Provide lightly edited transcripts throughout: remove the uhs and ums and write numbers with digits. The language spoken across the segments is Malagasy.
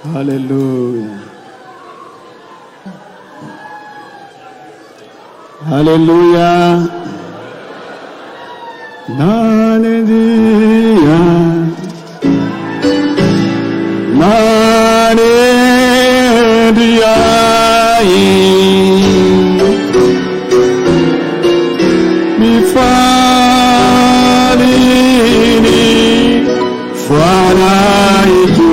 Alléluia. Alléluia. Nanendia. Nanendia. Mifaly ny fanahiko.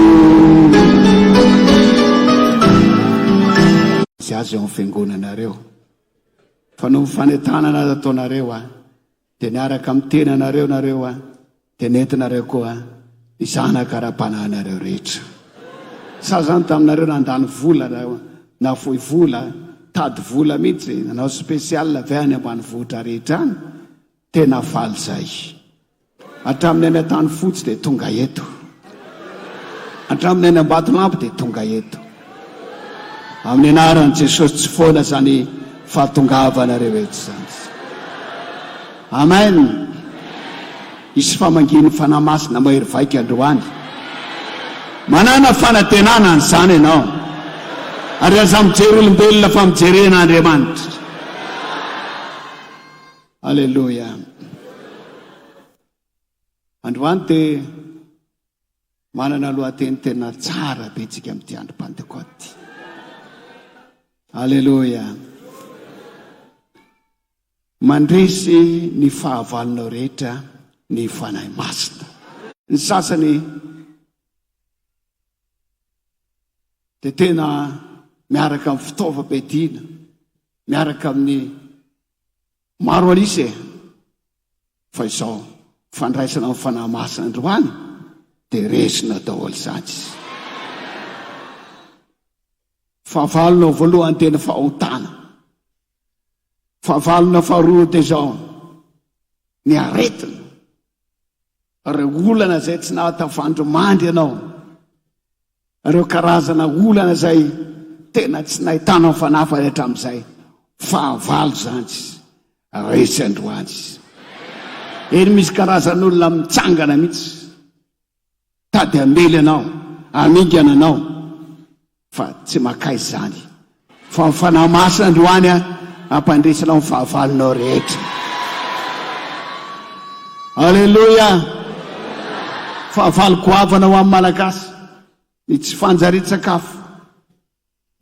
Izy azy eo amin'ny fiangonanareo. Fa noho ny fanentanana nataonareo a, dia niaraka amin'ny tenanareo nareo a, dia nentinareo koa ny zanaka ara-panahinareo rehetra. Sa zany taminareo nandany vola, nafoy vola, tady vola mihitsy, nanao spécial avy any ambanivohitra rehetra any? Tena faly zahay. Hatramin'ny any Antanifotsy dia tonga eto. Hatramin'ny any Ambatolampy dia tonga eto. Amin'ny anaran'i Jesosy tsy foana izany fahatongavanareo eto izany. Amen. Hisy famangian'ny Fanahy Masina mahery vaika androany. Manana fanantenana an'izany ianao. Ary aza mijery olombelona fa mijere an'Andriamanitra. Aleloia. Androany dia manana lohateny tena tsara be tsika amin'ity andro Pantekoty ity. Aleloia. Mandresy ny fahavalonao rehetra ny Fanahy Masina. Ny sasany dia tena miaraka amin'ny fitaovam-piadiana, miaraka amin'ny Maro an'isa e! Fa izao fandraisana ny Fanahy Masina androany dia resina daholo izany. Fahavalonao voalohany dia ny fahotana. Fahavalona faharoa dia izao, ny aretina. Ireo olana izay tsy nahatafandry mandry ianao. Ireo karazana olana izay tena tsy nahitana ny fanafany hatramin'izay. Fahavalo izany. Resy androany. Eny misy karazan'olona mitsangana mihitsy. Tady hamely anao, hamingana anao. Fa tsy makaiza izany. Fa ny Fanahy Masina androany hampandresy anao ny fahavalonao rehetra. Aleloia! Fahavalo goavana ho an'ny Malagasy ny tsy fanjarian-tsakafo,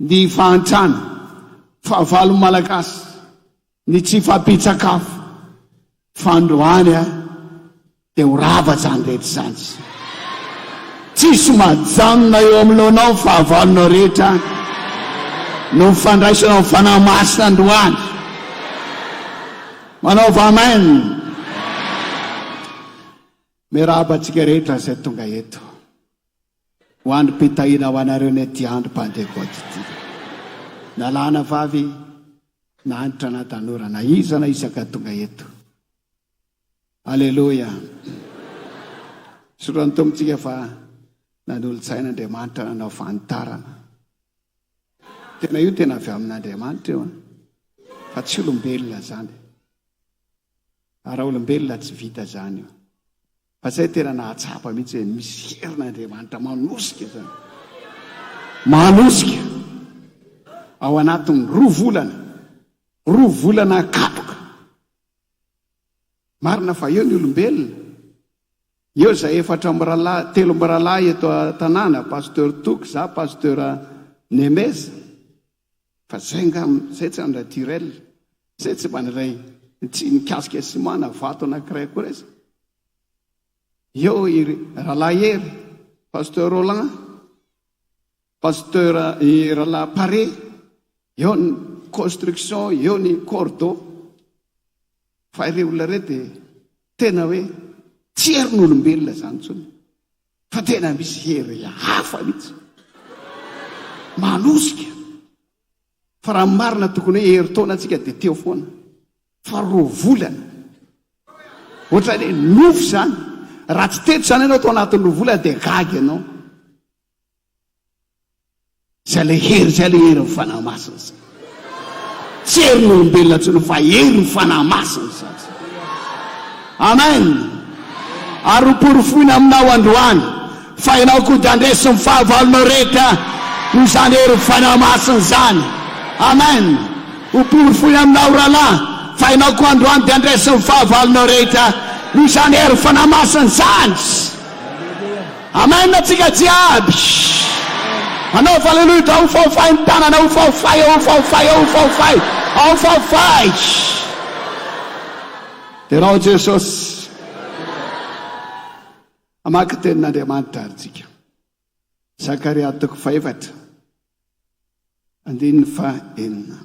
ny fahantrana, fahavalon'ny Malagasy ny tsy fahampian-tsakafo. Fa androany a, dia ho rava izany rehetra izany. Tsisy majanona eo aminao ny fahavalonao rehetra noho ny fandraisanao ny Fanahy Masina androany. Manaova amen. Miarahaba antsika rehetra izay tonga eto. Ho androm-pitahiana ho anareo ny ity andro Pantekoty ity. Na lahy na vavy, na antitra na tanora, na iza na iza ka tonga eto. Aleloia. Soran'ny Tompontsika fa nanolo-tsaina Andriamanitra nanao fanitarana. Tena io tena avy amin'Andriamanitra io an. Fa tsy olombelona zany. Ary raha olombelona tsy vita zany io. Fa zay tena nahatsapa mihitsy hoe misy herin'Andriamanitra manosika zany. Manosika ao anatin'ny roa volana, roa volana kapoka. Marina fa eo ny olombelona, eo zay efatra mirahalahy, telo mirahalahy eto an-tanàna, Pasteur Toky, za Pasteur Nemeza. Fa zay nga, zay tsy handray Turel, zay tsy mba niray, tsy nikasika ciment na vato anankiray akory aza. Eo i Rahalahy Hery, Pasteur Roland, Pasteur i Rahalahy Paré, eo ny construction, eo ny cordeau. Fa ireo olona ireo dia tena hoe tsy herin'olombelona izany intsony. Fa tena misy hery hafa mihitsy manosika. Fa raha ny marina tokony hoe herintaona antsika dia teo foana. Fa roa volana. Ohatran'ny hoe nofy izany. Raha tsy teto izany ianao tao anatin'ny roa volana dia gaga ianao. Zay ilay hery zay ilay herin'ny Fanahy Masina zay. Tsy herin'olombelona intsony fa herin'ny Fanahy Masina zany. Amen. Ary ho porofoina aminao androany. Fa ianao koa dia handresy ny fahavalonao rehetra noho izany herin'ny Fanahy Masina izany. Amen. Ho porofoina aminao rahalahy fa ianao koa androany dia handresy ny fahavalonao rehetra noho izany herin'ny Fanahy Masina izany. Amen tsika jiaby. Manaova aleloia dra hofaofay ny tanana hofaofay hofaofay hofaofay hofaofay. Derao Jesosy. Hamaky ny tenin'Andriamanitra ary tsika. Zakaria toko fahefatra, andininy fahenina.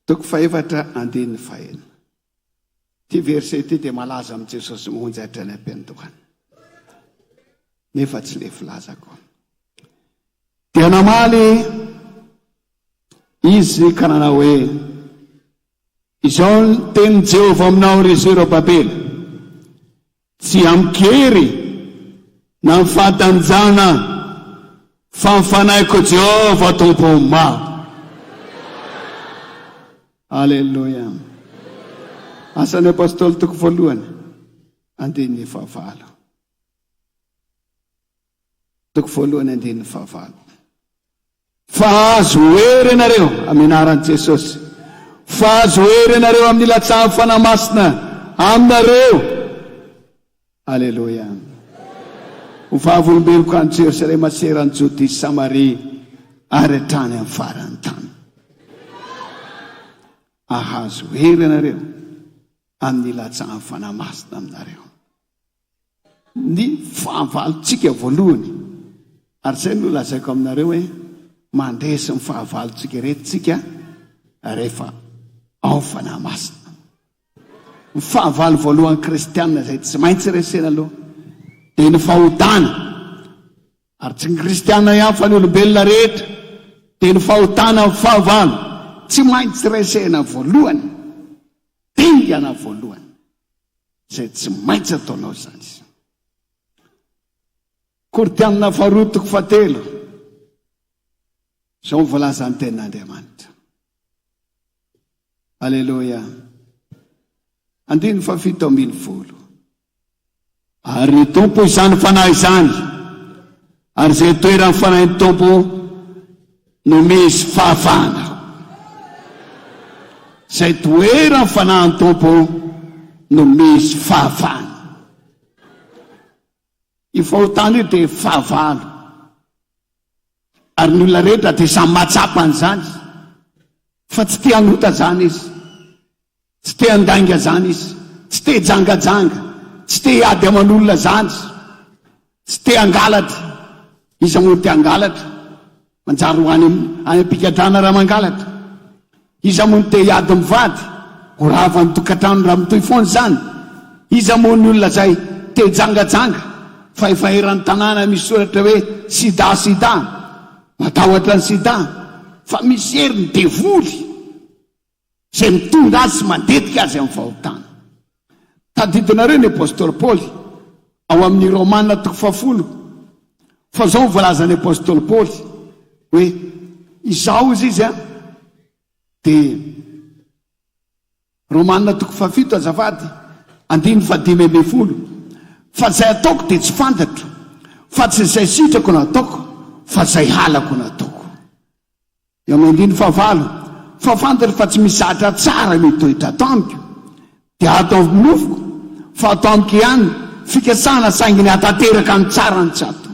Toko fahefatra, andininy fahenina. Ity verset ity dia malaza amin'i Jesosy Mamonjy hatrany am-piandohana. Nefa tsy le filazako. Dia namaly izy ka nanao hoe, Izao ny tenin'i Jehovah aminao, ry Zerobabela, Tsy amin-kery na amin'ny fahatanjahana, fa amin'ny fanahiko Jehovah Tompo maro. Aleloia. Asan'ny Apostoly toko voalohany, andininy fahavalo. Toko voalohany andininy fahavalo. Fa azo hery ianareo amin'ny anaran'i Jesosy. Fa azo hery ianareo amin'ny ilatsahan'ny Fanahy Masina aminareo. Aleloia. Ho vavolombeloko any Jerosalema sy eran'i Jodia sy Samaria ary hatrany amin'ny faran'ny tany. Ahazo hery ianareo amin'ny ilatsahan'ny Fanahy Masina aminareo. Ny fahavalontsika voalohany, ary izay no lazaiko aminareo hoe mandresy ny fahavalontsika ireto tsika rehefa ao Fanahy Masina. Ny fahavalo voalohany kristianina izay tsy maintsy resena aloha dia ny fahotana. Ary tsy ny kristianina ihany fa ny olombelona rehetra dia ny fahotana ny fahavalo tsy maintsy resena voalohany, dingana voalohany. Izay tsy maintsy ataonao izany. Korintianina faharoa toko fahatelo. Izao no voalazan'ny tenin'Andriamanitra. Aleloia. Andininy fahafito ambin'ny folo. Ary ny Tompo izany Fanahy izany, ary izay toeran'ny Fanahin'ny Tompo no misy fahafahana. Izay toeran'ny Fanahin'ny Tompo no misy fahafahana. Io fahotana io dia fahavalo. Ary ny olona rehetra dia samy mahatsapa an'izany fa tsy te hanota izany izy. Tsy te handainga zany izy, tsy te hijangajanga, tsy te hiady aman'olona zany izy, tsy te hangalatra. Iza moa no te hangalatra? Manjary ho any any am-pigadrana raha mangalatra. Iza moa no te hiady mivady? Ho rava ny tokantrano raha mitohy foana izany. Iza moa ny olona izay te hijangajanga fa efa eran'ny tanàna misy soratra hoe sida sida? Matahotra ny sida fa misy hery ny devoly. Izay mitondra azy sy mandetika azy amin'ny fahotana. Tadidinareo ny apostoly Paoly ao amin'ny Romana toko fahafolo fa izao no voalazan'ny apostoly Paoly hoe izaho hozy izy a dia Romana toko fahafito azafady andininy fahadimy ambin'ny folo fa izay ataoko dia tsy fantatro fa tsy izay sitrako no ataoko fa izay halako no ataoko. Eo amin'ny andininy fahavalo, Fa fantatro fa tsy misy zatra tsara mitoetra ato amiko, dia ato amin'ny nofoko, fa ato amiko ihany fikasana saingy ny hahatanteraka ny tsara no tsy ato.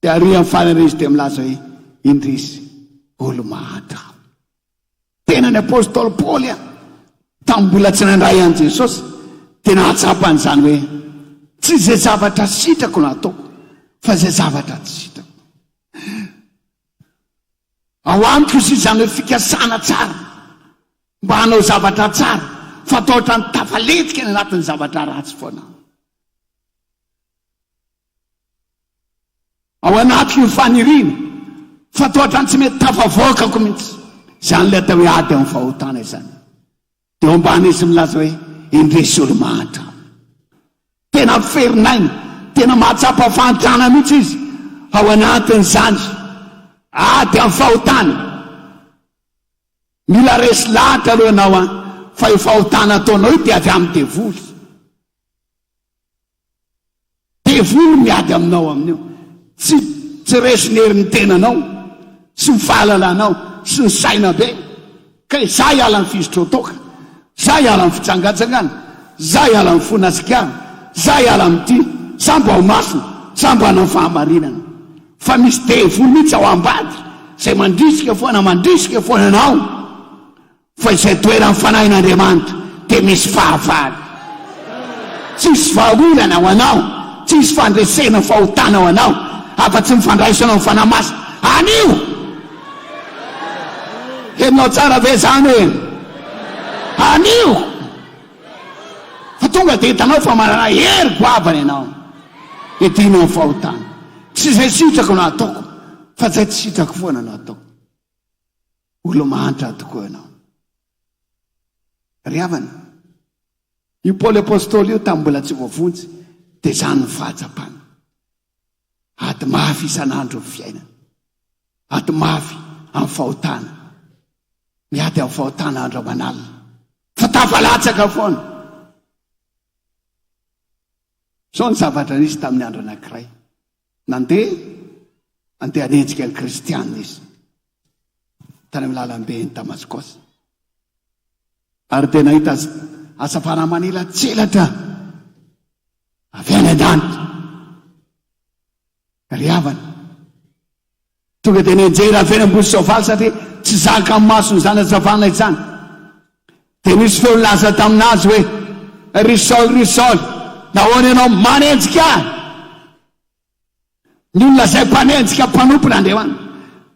Dia ary amin'ny farany izy dia milaza hoe, Indrisy, olo-mahantra aho. Tena ny apostoly Paoly a, tamin'ny mbola tsy nandray an'i Jesosy, dia nahatsapa an'izany hoe, tsy izay zavatra sitrako no ataoko, fa izay zavatra tsy sitrako. Ao amiko izy izany hoe fikasana tsara mba hanao zavatra tsara fa atao ohatran'ny tafalentika any anatin'ny zavatra ratsy foana. Ao anatiko io faniriana fa atao ohatran'ny tsy mety tafavoakako mihitsy. Izany ilay atao hoe ady amin'ny fahotana izany. Dia ao ambany izy milaza hoe, Indrisy olo-mahantra aho. Tena miferinaina, tena mahatsapa fahantrana mihitsy izy ao anatin'izany ady amin'ny fahotana. Mila resy lahatra aloha ianao an, Fa io fahotana ataonao io dia avy amin'ny devoly. Devoly miady aminao amin'io. Tsy tsy resin'ny herin'ny tenanao sy ny fahalalanao sy ny saina be. Kay za hiala amin'ny fisotroan-toaka, za hiala amin'ny fijangajangana, za hiala amin'ny fona sigara, za hiala amin'ity, za mba ho masina, za mba hanao fahamarinana. Fa misy devoly mihitsy ao ambadika izay mandrisika foana, mandrisika foana anao. Fa izay toeran'ny Fanahin'Andriamanitra dia misy fahavalo. Tsisy vahaolana ho anao, tsisy fandresena fahotana ho anao, afa-tsy ny fandraisanao ny Fanahy Masina anio. Henonao tsara ve izany e? Anio! Fa tonga dia hitanao fa manana hery goavana ianao hiadianao ny fahotana. Tsy izay sitrako no ataoko, fa izay tsy sitrako foana no ataoko. Olo-mahantra tokoa ianao. Ry havana, io Paoly Apostoly io tamin'ny mbola tsy voavonjy dia izany ny fahatsapana. Ady mafy isan'andro ny fiainana. Ady mafy amin'ny fahotana. Miady amin'ny fahotana andro aman'alina. Fa tafalatsaka foana. Izao ny zavatra nisy tamin'ny andro anankiray. Nandeha handeha hanenjika ny Kristianina izy tany amin'ny lalamben'i Damaskosy. Ary dia nahita hazavana manelatselatra avy any an-danitra. Ry havana, tonga dia nianjera avy eny ambony soavaly satria tsy zakan'ny masony izany hazavana izany. Dia nisy feo nilaza taminazy hoe, Ry Saoly, ry Saoly, nahoana ianao manenjika ahy? Ny olona izay mpanenjika mpanompon'Andriamanitra,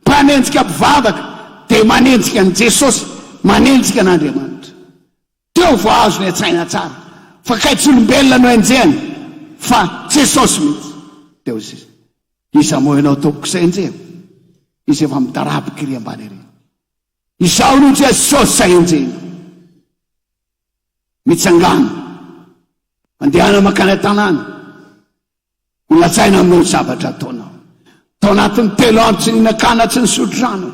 mpanenjika mpivavaka, dia manenjika an'i Jesosy, manenjika an'Andriamanitra. Teo vao azony an-tsaina tsara fa kay tsy olombelona no enjehany fa Jesosy mihitsy. Teo izy, Iza moa ianao tompoko izay enjehiko? Izy efa midaraboka ery ambany ery. Izaho no Jesosy izay enjehina. Mitsangàna. Mandehana mankany an-tanàna. Ho lazaina aminao ny zavatra ataonao. Tao anatin'ny telo andro tsy nihinan-kanina tsy nisotro rano.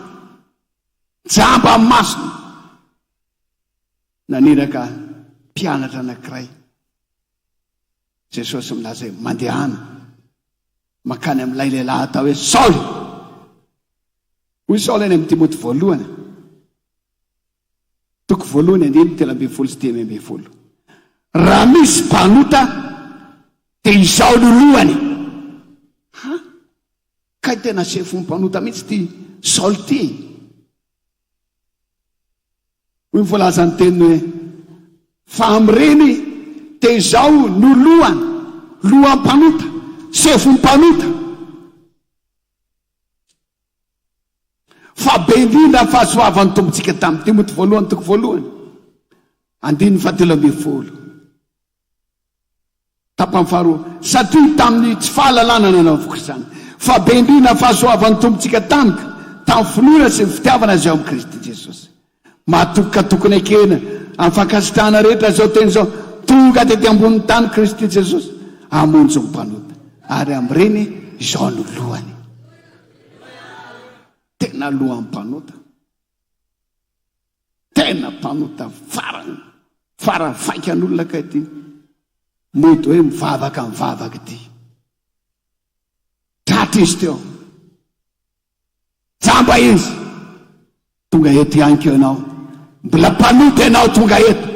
Jamba amin'ny masony. Naniraka mpianatra anankiray. Jesosy milaza hoe mandehana mankany amin'ilay lehilahy atao hoe Saoly. Hoy Saoly any amin'ny Timoty voalohany, toko voalohany andininy 13 sy 15, Raha misy mpanota dia izao no lohany. Ha? Kay tena sefon'ny mpanota mihitsy ity Saoly ity. Hoy ny voalazan'ny teniny hoe, Fa amin'ireny dia izao no lohany, lohan'ny mpanota, sefon'ny mpanota. Fa be indrindra ny fahasoavan'ny Tompontsika tamin'i Timoty voalohany toko voalohany, andininy fahatelo ambin'ny folo. Tapany faharoa, satria tamin'ny tsy fahalalana nanaovako izany. Fa be indrindra ny fahasoavan'ny Tompontsika tamiko, tamin'ny finoana sy ny fitiavana izay ao amin'i Kristy Jesosy. Mahatoky ka tokony ekena amin'ny fankasitrahana rehetra izao teny izao, Tonga tety ambonin'ny tany Kristy Jesosy hamonjy ny mpanota, ary amin'ireny izao no lohany. Tena lohan'ny mpanota. Tena mpanota farany, farany faikan'olona kay ity. Mody hoe mivavaka mivavaka ity. Tratra izy teo. Jamba izy. Tonga eto ihany koa ianao. Mbola mpanota ianao tonga eto.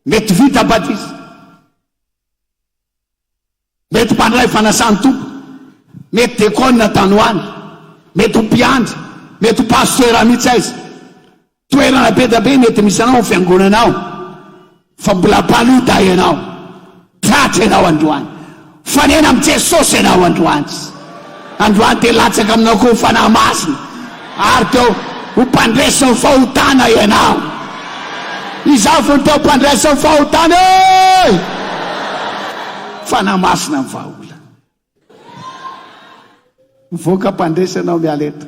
Mety vita batisa. Mety mpandray fanasan'ny Tompo. Mety dekona tany ho any. Mety ho mpiandry. Mety ho pasitera mihitsy aiza. Toerana be dia be mety misy anao ao fiangonana ao fa mbola mpanota ianao. Tratra ianao androany. Mifanena amin'i Jesosy ianao androany. Androany dia latsaka aminao koa ny Fanahy Masina ary teo ho mpandresy ny fahotana ianao. Izaho fony teo mpandresy ny fahotana e! Fanahy Masina ny vahaolana. Mivoaka mpandresy ianao miala eto.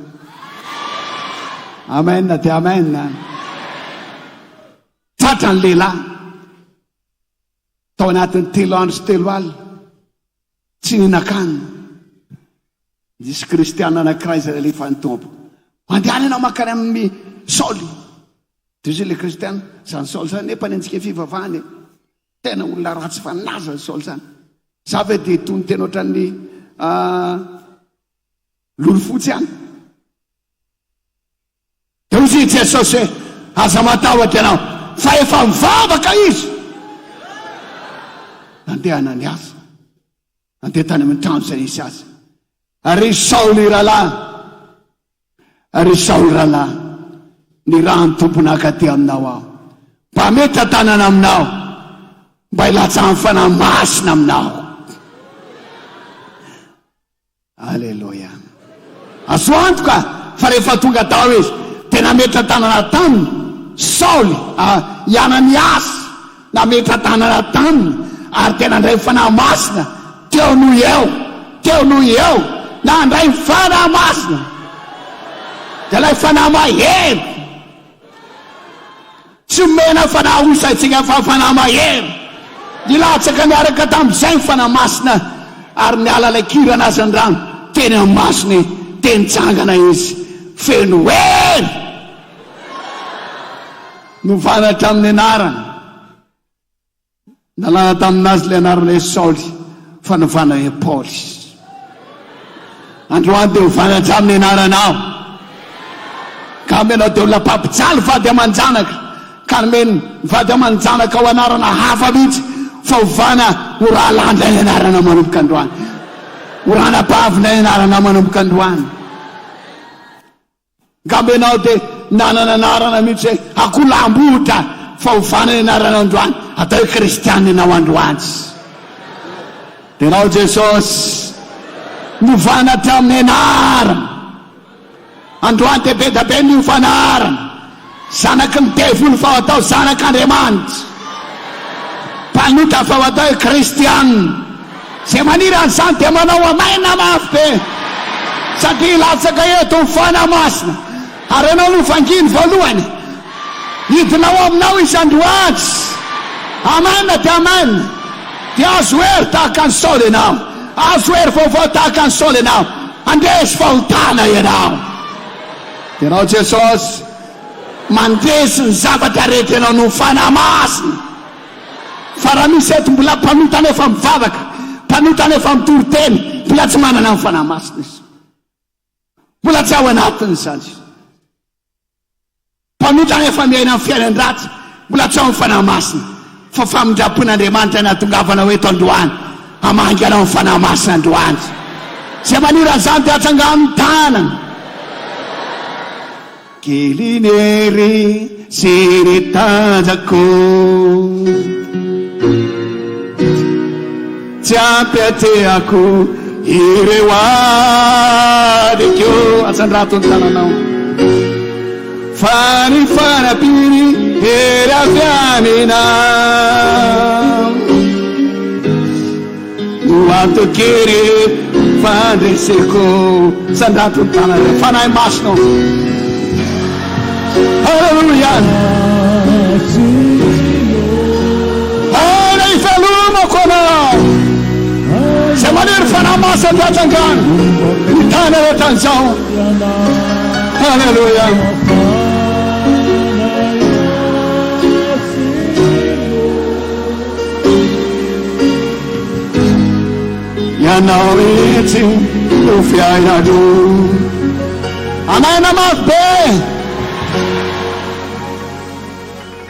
Amen dia amen. Tratra ny lehilahy. Tao anatin'ny telo andro sy telo alina. Tsy nihinan-kanina. Nisy kristiana anankiray izay nalefan'ny Tompo. Mandehana ianao mankany amin'i Saoly. Dia hoy ilay kristiana, Izany Saoly izany anie mpanenjika fivavahana e! Tena olona ratsy fanahy izany Saoly izany. Za ve dia toy ny tena ohatran'ny lolo fotsy ihany? Dia hoy i Jesosy hoe, Aza matahotra ianao, fa efa mivavaka izy. Nandeha Ananiasy, nandeha tany amin'ny trano izay nisy azy. Ary Saoly rahalahy, Ry Saoly rahalahy, nirahan'ny Tompo nankaty aminao aho, mba hametra-tanana aminao, mba hilatsahan'ny Fanahy Masina aminao. Aleloia. Azo antoka fa rehefa tonga tao izy, dia nametra-tanana taminy Saoly, i Ananiasy nametra-tanana taminy, ary dia nandray ny Fanahy Masina teo noho eo, teo noho eo, nandray ny Fanahy Masina. Dia ilay Fanahy mahery. Tsy omena fanahy osa antsika fa fanahy mahery. Nilatsaka niaraka tamin'izay ny Fanahy Masina ary niala ilay kirana azy ny rano teny amin'ny masony dia nitsangana izy feno hery. Novana hatramin'ny anarana. Nalana tamin'azy ilay anarana hoe Saoly fa novana hoe Paoly. Androany dia ovana hatramin'ny anaranao. Angamba ianao dia olona mpampijaly vady aman-janaka ka nomeny vady aman-janaka ho anarana hafa mihitsy fa ovana ho rahalahy indray ny anarana manomboka androany. Ho ranabavy indray ny anarana manomboka androany. Angamba ianao dia nanana anarana mihitsy hoe Akolambohitra fa ovana ny anaranao androany, atao hoe Kristiana ianao androany. Dia ianao Jesosy novana hatramin'ny anarana. Androany dia be dia be ny miova anarana. Zanaky ny devoly fa atao zanak'Andriamanitra. Mpanota fa atao hoe kristiana. Izay maniry an'izany dia manao amena mafy be. Satria hilatsaka eto ny Fanahy Masina. Ary ianao no vanginy voalohany. Hidina ao aminao Izy androany. Amena dia amena. Dia azo hery tahaka an'i Saoly ianao. Azo hery vaovao tahaka an'i Saoly ianao. Handresy fahotana ianao. Ianao Jesosy mandresy ny zavatra rehetra ianao noho Fanahy Masina. Fa raha misy eto mbola mpanota nefa mivavaka, mpanota nefa mitory teny, mbola tsy manana ny Fanahy Masina izy. Mbola tsy ao anatiny izany. Mpanota nefa miaina ny fiainan-dratsy, mbola tsy ao ny Fanahy Masina. Fa famindram-pon'Andriamanitra nahatongavana ho eto androany, hamangy anao ny Fanahy Masina androany. Izay maniry an'izany dia atsangano ny tanana. Kely ny hery sy ny tanjako. Tsy ampy atrehako ireo adiko. Atsandrato ny tananao. Fa ny fanampiany hery avy aminao. No antokery fandreseko. Sandrato ny tananao. Fanahy Masina ô. Haleloia. Aina hivelomako anao. Izay maniry fanahy masina dia atsangano ny tanana ohatran'izao. Haleloia. Ianao mihitsy no fiainako. Anaina mafy be.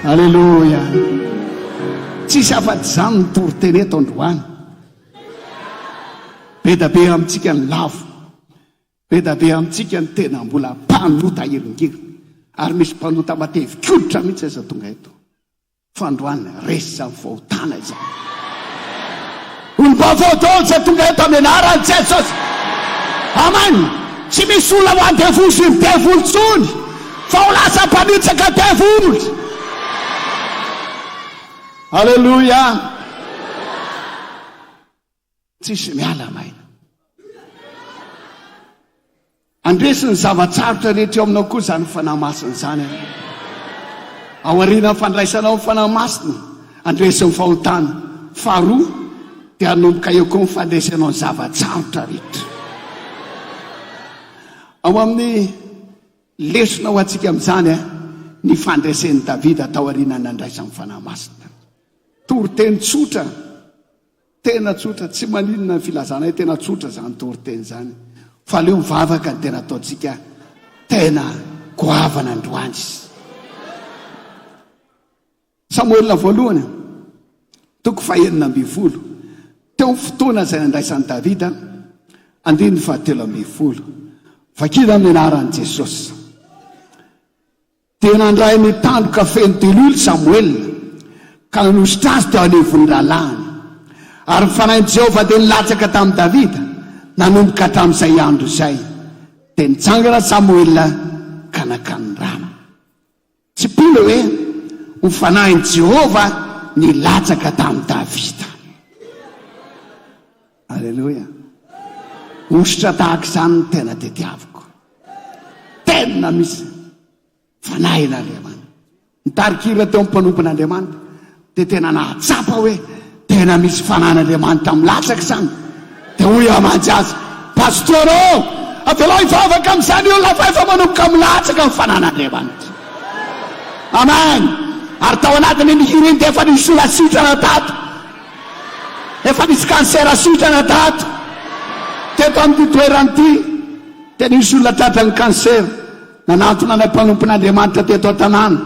Aleloia. Tsisy afa-tsy izany ny toriteny eto androany. Be da be amintsika ny lavo. Be da be amintsika ny tena mbola mpanota hiringiriny. Ary misy mpanota matevin-koditra mihitsy aza tonga eto. Fandroany resy izany fahotana izany. Olom-baovao daholo izay tonga eto amin'ny anaran'i Jesosy. Amen. Tsy misy olona ho andevozin'ny devoly intsony fa ho lasa mpanitsaka devoly. Alléluia. Tsisy miala maina. Handresy ny zava-tsarotra rehetra eo aminao koa izany Fanahy Masina izany. Aorianan'ny fandraisanao ny Fanahy Masina, handresy ny fahotana. Faharoa, dia hanomboka eo koa ny fandresenao ny zava-tsarotra rehetra. Ao amin'ny lesona ho antsika amin'izany, Ny fandresen'i Davida taorian'ny nandraisany Fanahy Masina. Toriteny tsotra, tena tsotra, tsy maninona ny filazana hoe tena tsotra izany toriteny izany, fa aleo mivavaka ny tena ataontsika tena goavana androany. Samoela voalohany, toko fahenina ambinifolo, teo amin'ny fotoana izay nandraisan'i Davida, andininy fahatelo ambinifolo. Vakina amin'ny anaran'i Jesosy. Dia nandray ny tandroka feno diloilo Samoela, ka nanosotra azy teo anivon'ny rahalahiny. Ary ny fanahin'i Jehovah dia nilatsaka tamin'i Davida, nanomboka hatramin'izay andro izay. Dia nitsangana Samoela ka nankany Rama. Tsy mpino hoe ho fanahin'i Jehovah nilatsaka tamin'i Davida. Aleloia. Hosotra tahaka izany no tena tediaviko. Tena misy fanahin'Andriamanitra. Nitarikira teo amin'ny mpanompon'Andriamanitra dia tena nahatsapa hoe tena misy fanan'Andriamanitra milatsaka izany. Dia hoy aho mantsy azy, Pasteur ô, avelao hivavaka amin'izany olona fa efa manomboka milatsaka ny fanan'Andriamanitra. Amen. Ary tao anatin'iny hira iny dia efa nisy olona sitrana tato. Efa nisy cancer sitrana tato. Teto amin'ity toerana ity dia nisy olona tratran'ny cancer nanantona anay mpanompon'Andriamanitra teto an-tanàna.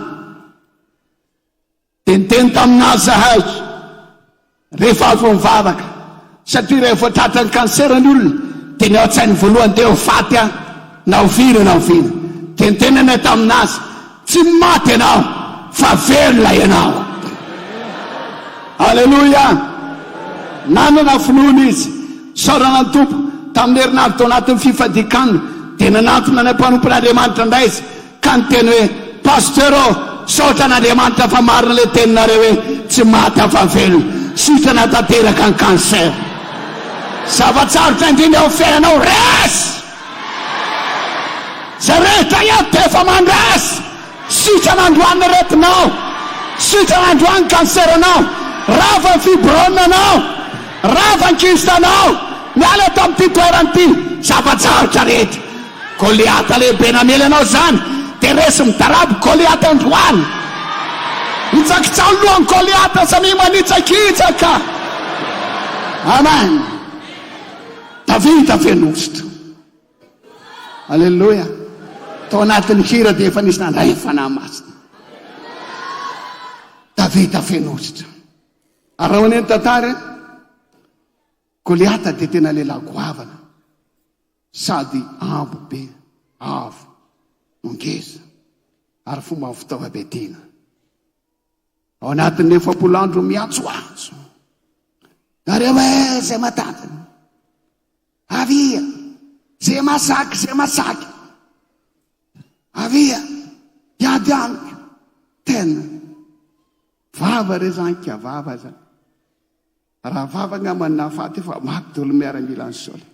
Dia niteny tamin'azy zahay rehefa avy nivavaka, satria rehefa tratran'ny cancer ny olona dia ny ao an-tsainy voalohany dia ho faty aho na oviana na oviana. Dia niteny anay tamin'azy, tsy maty ianao fa velona ianao. Aleloia! Nanana finoana izy. Isaorana ny Tompo, tamin'ny herinandro tao anatin'ny fifadian-kanina dia nanantona anay mpanompon'Andriamanitra indray izy Ka niteny hoe, Pasteur ô, misaotra an'Andriamanitra fa marina ilay teninareo hoe tsy maty aho fa velona. Sitrana tanteraka ny cancer. Zava-tsarotra indrindra eo amin'ny fiainanao, resy! Izay rehetra eto dia efa mandresy! Sitrana androany ny aretinao, sitrana androany ny cancer-nao, rava ny fibrome-nao, rava ny kyste-nao, miala eto amin'ity toerana ity, zava-tsarotra rehetra. Goliata lehibe namely anao izany dia resy midaraboka Goliata androany. Hitsakitsaho ny lohan'i Goliata samia manitsakitsaka. Amen. Davida feno hosotra. Aleloia. Tao anatin'ny hira dia efa nisy nandray ny Fanahy Masina. Davida feno hosotra. Ary raha ho ny tantara, Goliata dia tena lehilahy goavana. Sady abo be, avo, no ngeza, ary fomba fitaovam-piadiana. Ao anatin'ny 40 andro miantsoantso, Nareo e, izay matanjaka, avia, izay masaky, izay masaky, avia, hiady amiko. Tena vava re zany ka vava zany. Raha vava angamba ny nahafaty io fa maty daholo ny miaramilan'i Saoly.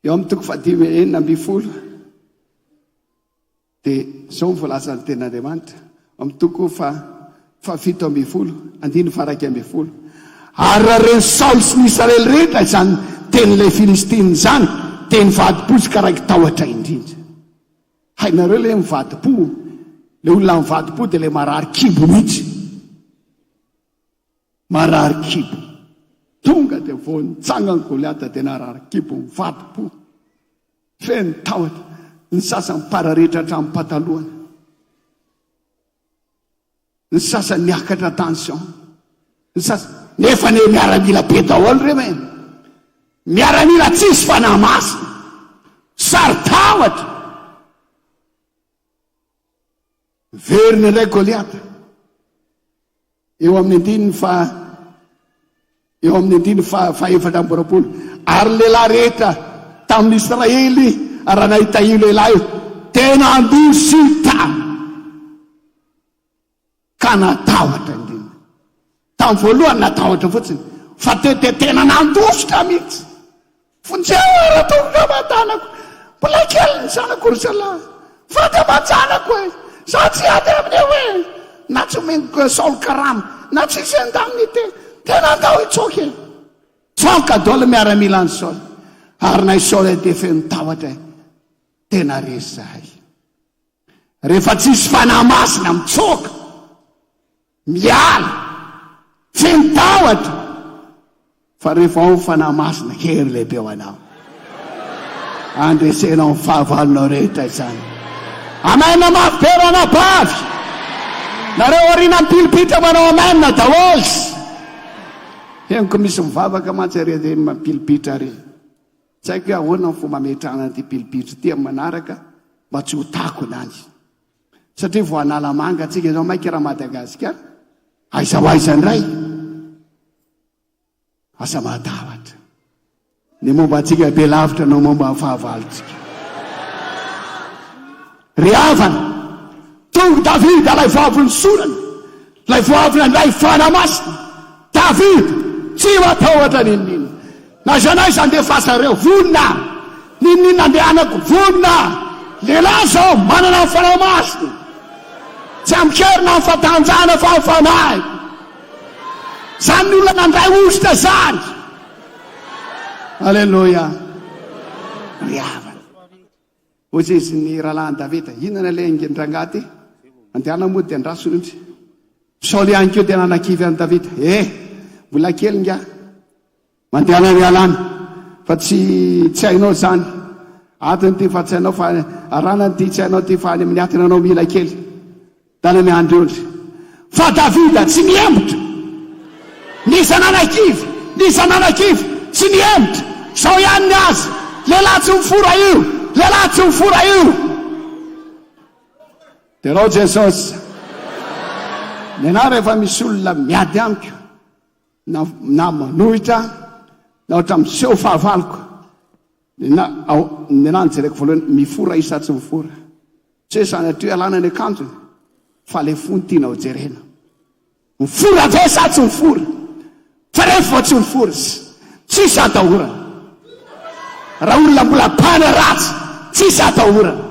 Eo amin'ny toko fahadimy 16 dia izao ny voalazan'ny tenin'Andriamanitra amin'ny toko fa faha-17 andininy faha-11. Ary raha ren'i Saoly sy ny Israely rehetra izany tenin'ilay Filistina izany dia nivadi-po izy ka raiki-tahotra indrindra. Hainareo ilay mivadi-po, ilay olona mivadi-po dia ilay marary kibo mihitsy. Marary kibo. Tonga dia vao nitsangan'i Goliata dia narary kibo, nivadi-po. Feno tahotra. Ny sasany pararetra hatramin'ny patalohany. Ny sasany niakatra tension. Ny sasany nefa anie miaramila be daholo ireo e. Miaramila tsisy fanahy masina. Saro-tahotra. Verina indray Goliata. Eo amin'ny andininy faha eo amin'ny andininy faha faha-24, Ary ny lehilahy rehetra tamin'ny Israely raha nahita io lehilahy io, dia nandositra ka natahotra indrindra. Tamin'ny voalohany natahotra fotsiny, fa teo dia tena nandositra mihitsy. Vonjeo aho raha tonga aman-tanako. Mbola kely ny zanako ry zalahy. Vady aman-janako e! Za tsy hiady amin'io e! Na tsy omen'i Saoly karama, na tsy hisy indemnité. Tena andao hitsoaka e! Tsoaka daholo ny miaramilan'i Saoly. Ary na i Saoly dia feno tahotra e! Tena resy zahay. Rehefa tsisy Fanahy Masina mitsoaka, miala, feno tahotra, fa rehefa ao ny Fanahy Masina, hery lehibe ho anao. Andresenao ny fahavalonao rehetra izany. Amen mafy be ranabavy. Nareo aoriana pilipitra manao amen daholo. Henoko misy mivavaka mantsy ary ireny pilipitra ary. Tsy haiko hoe ahoana ny fomba ametrahana an'ity pilipitra ity amin'ny manaraka mba tsy ho takona any. Satria vao Analamanga antsika izao maika raha Madagasikara, aiza ho aiza indray? Asa mahatahotra. Ny momba antsika be lavitra noho momba ny fahavalontsika. Ry havana, tonga Davida ilay vao avy nisorana, ilay vao avy nandray Fanahy Masina. Davida, tsy matahotra n'inon'inona. Na aiza na aiza andefasareo, vonona aho. N'inon'inona andehanako, vonona aho. Lehilahy izao, manana ny Fanahy Masina. Tsy amin-kery na amin'ny fatanjahana fa amin'ny Fanahiko. Izany ny olona nandray hosotra izany. Aleloia. Ry havana. Hoy izy ny rahalahin'i Davida, Inona ilay angen-drangahy ity? Andehana mody dia andraso ny ondry. Saoly ihany koa dia nanakivy an'i Davida, Eh, mbola kely ingahy. Mandehana miala any, fa tsy tsy hainao izany. Atiny ity fa tsy hainao fa aranany ity tsy hainao ity fa any amin'ny atiny anao mila kely. Tany miandry ondry. Fa Davida tsy nihemotra. N'iza nanakivy, n'iza nanakivy, tsy nihemotra. Izao ihany ny azy, lehilahy tsy mifora io, lehilahy tsy mifora io. Derao Jesosy. Nenaha rehefa misy olona miady amiko na na manohitra na ohatra miseho fahavaloko. Nena ao nena ny jereko voalohany mifora izy sa tsy mifora. Tsy hoe sanatria alana ny akanjony fa le fo no tiana ho jerena. Mifora ve sa tsy mifora? Fa rehefa vao tsy mifora izy, tsisy atahorana. Raha olona mbola mpana ratsy, tsisy atahorana.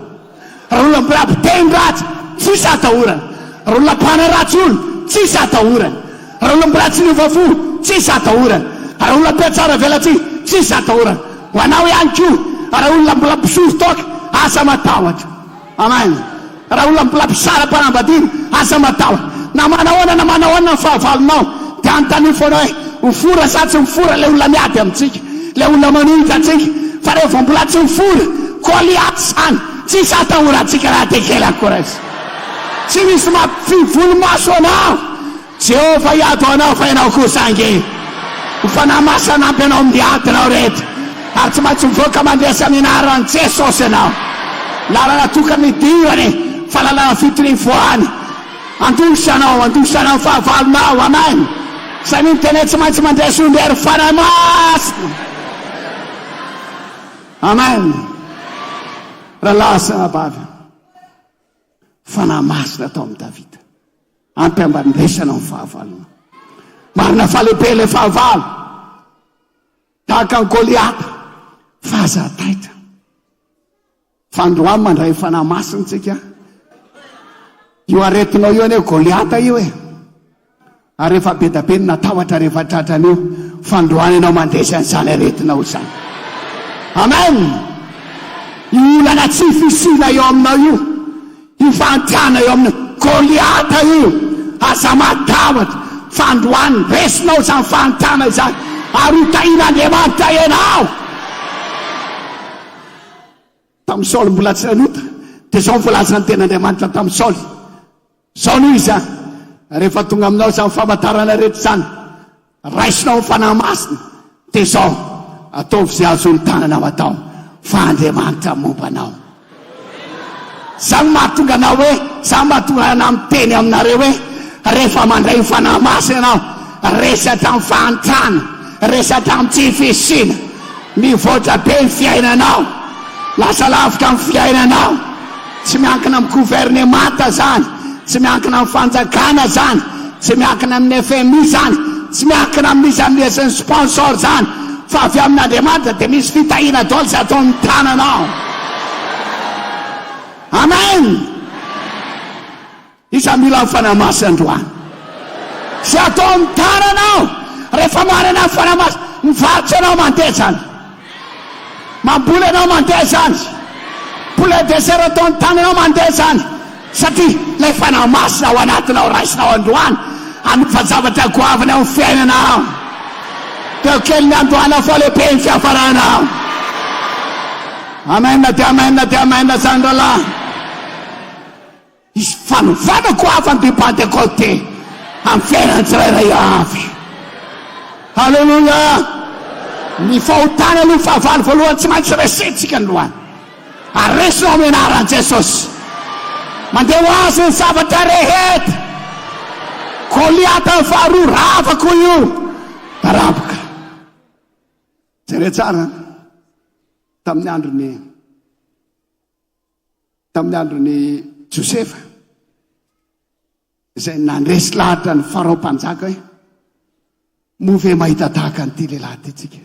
Raha olona mbola mpiteny ratsy, tsisy atahorana. Raha olona mpana ratsy olona, tsisy atahorana. Raha olona mbola tsy niova fo, tsisy atahorana. Raha olona mpiatsara velatsihy, tsisy atahorana. Ho anao ihany koa, raha olona mbola mpisoro toaka, aza matahotra. Amen. Raha olona mbola mpisara-panambadiana, aza matahotra. Na manahoana na manahoana ny fahavalonao, dia anontanio foana hoe, mifora sa tsy mifora ilay olona miady amintsika, ilay olona manohitra antsika. Fa rehefa mbola tsy mifora, Goliath izany, tsisy atahorantsika na dia kely akory aza. Tsy misy mampivolomaso anao. Jehovah hiady ho anao fa ianao kosa ange ho Fanahy Masina hanampy anao amin'ny adinao rehetra ary tsy maintsy mivoaka mandresy amin'ny anaran'i Jesosy ianao. Lalana tokana idirany fa lalana fito ny ivoahany. Handositra anao, handositra anao ny fahavalonao. Amen. Izay mino tena hoe tsy maintsy mandresy omby ary Fanahy Masina. Amen. Rahalahy sy anabavy. Fanahy Masina tao amin'i Davida. Ampiambandresana ny fahavalonao. Marina fa lehibe ilay fahavalo. Tahaka an'i Goliata. Fa aza taitra. Fa androany mandray Fanahy Masina tsika. Io aretinao io anie Goliata io e. Ary efa be da be ny natahotra rehefa tratran'io fandroana ianao mandresy an'izany aretinao izany. Amen! Io olana tsy fisiana eo aminao io, io fahantrana eo aminao, Goliata io, aza matahotra, fandroany resinao izany fahantrana izany, ary ho tahian'Andriamanitra ianao. Tamin'i Saoly mbola tsy nanota, dia izao ny voalazan'ny tenin'Andriamanitra tamin'i Saoly, Izao no izy an, rehefa tonga aminao izany famantarana rehetra izany, raisinao ny Fanahy Masina, dia izao, ataovy izay azon'ny tananao atao, fa Andriamanitra momba anao. Izany no mahatonga anao hoe, izany mahatonga anah miteny aminareo hoe, rehefa mandray ny Fanahy Masina ianao, resy hatramin'ny fahantrana, resy hatramin'ny tsy fisiana, Mivoatra be ny fiainanao. Lasa lavitra ny fiainanao. Tsy miankina amin'ny governemanta izany, tsy miankina amin'ny fanjakana izany, tsy miankina amin'ny FMI izany, tsy miankina amin'iza amin'iza sy ny sponsor izany, fa avy amin'Andriamanitra dia misy fitahiana daholo izay ataon'ny tananao. Amen! Iza mila ny Fanahy Masina androany? Izay atao amin'ny tananao rehefa manana ny Fanahy Masina, mivarotra ianao mandeha izany, mamboly ianao mandeha izany, poulet dessert atao amin'ny tananao mandeha izany. Satria ilay Fanahy Masina ao anatinao raisinao androany hanova zavatra goavana eo amin'ny fiainanao. Teo kely ny andohana fa lehibe ny fiafarana. Amen dia amen dia amen zany rahalahy. Hisy fanovana goavana ny Pantekote amin'ny fiainan'ny tsirairay avy. Haleloia! Ny fahotana aloha fahavalo voalohany tsy maintsy resentsika ny lohany. Ary resy ao amin'ny anaran'i Jesosy. Mandeha ho azy ny zavatra rehetra. Goliata faharoa rava koa io. Daraboka. Jereo tsara tamin'ny andron'ny tamin'ny andron'i Josefa izay nandresy lahatra ny Farao mpanjaka hoe moa ve mahita tahaka an'ity lehilahy ity tsika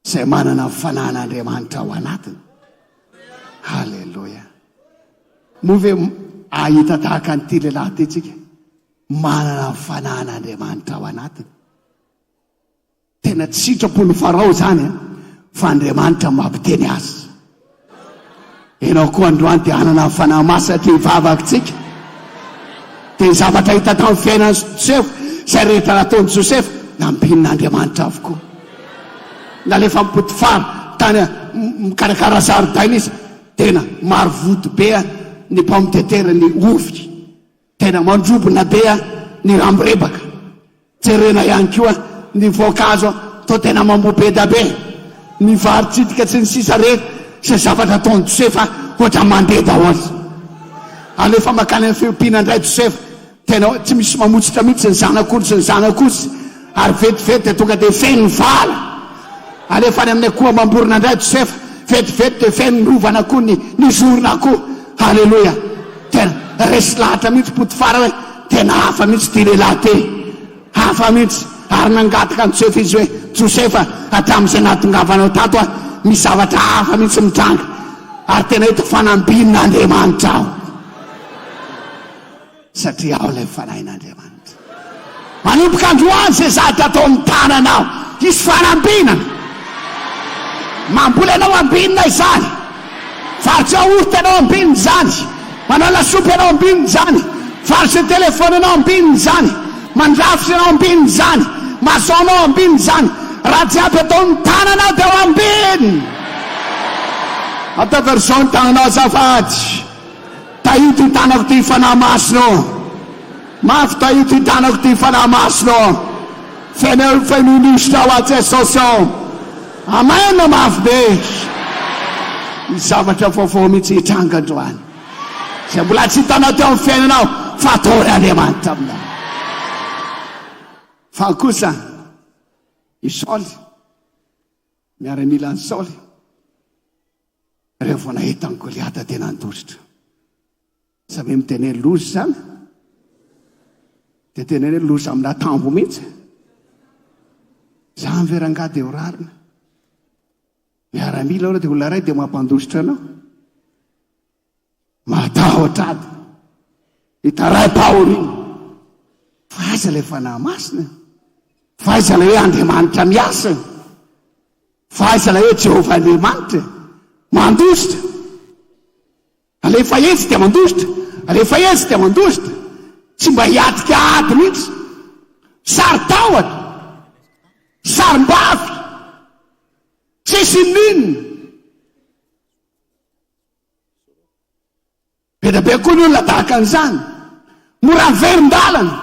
izay manana ny fanahin'Andriamanitra ao anatiny. Haleloia. Moa ve ahita tahaka an'ity lehilahy ity tsika manana ny fanahin'Andriamanitra ao anatiny. Tena tsy sitrapon'i Farao izany an, fa Andriamanitra mampiteny azy. Ianao koa androany dia hanana ny Fanahy Masina satria hivavaka tsika. Dia ny zavatra hita tamin'ny fiainan'i Josefa, izay rehetra nataon'i Josefa, nampinin'Andriamanitra avokoa. Nalefan'i Potifara tany mikarakara zaridaina izy, tena maro vody be ny pomme de terre, ny ovy. Tena mandrobona be ny ramirebaka. Jerena ihany koa ny voankazo toa tena mamoa be da be. Ny vary tsitika sy ny sisa rehetra izay zavatra ataon'i Josefa ohatran'ny mandeha daholo. Alefa mankany amin'ny fiompiana indray Josefa, tena tsy misy mamotsitra mihitsy ny zanak'ondry sy ny zanak'osy ary vetivety dia tonga dia feno ny vala. Alefa any amin'ny akoho amam-borona indray Josefa, vetivety dia feno ny rovan'akoho ny ny zoron'akoho. Haleloia! Tena resy lahatra mihitsy Potifara hoe tena hafa mihitsy ity lehilahy ity. Hafa mihitsy. Ary nangataka an'i Josefa izy hoe, Josefa, hatramin'izay nahatongavanao tato aho, misy zavatra hafa mihitsy mitranga. Ary tena hita fa nambin'Andriamanitra aho. Satria ao ilay Fanahin'Andriamanitra. Manomboka androany izay zavatra ataon'ny tananao, hisy fanambinana. Mamboly ianao ambinina izany. Varotra yaourt ianao ambinina izany. Manao lasopy ianao ambinina izany. Varotra telephone ianao ambinina izany. Mandrafitra ianao ambinina izany. Maçon ianao ambinina izany. Raha jiaby ataon'ny tananao dia ho ambinina. Ataovy arizao ny tananao azafady. Tahio ty tanako ty Fanahy Masina ô! Mafy tahio ty tanako ty Fanahy Masina ô! Feno feno ny hosotra ho ahy Jesosy ô! Amen mafy be! Misy zavatra vaovao mihitsy hitranga androany izay mbola tsy hitanao teo amin'ny fiainanao fa ataon'Andriamanitra aminao. Fa kosa i Saoly, miaramilan'i Saoly, Rehefa vao nahita an'i Goliata dia nandositra. Samy miteny hoe loza izany. Dia teneno hoe loza amina tambo mihitsy. Izany ve rangahy dia ho rariny? Miaramila aloha dia olona iray dia mampandositra anao. Matahotra ady. Hitaraim-pahoriana. Fa aiza ilay fanahy masina? Fa aiza ilay hoe Andriamanitra miasa? Fa aiza ilay hoe Jehovah Andriamanitra e? Mandositra. Alefa etsy dia mandositra. Alefa etsy dia mandositra. Tsy mba hiatrika ady mihitsy. Saro-tahotra. Sarom-bavy. Tsisy inona. Be dia be koa ny olona tahaka an'izany. Mora miverin-dalana.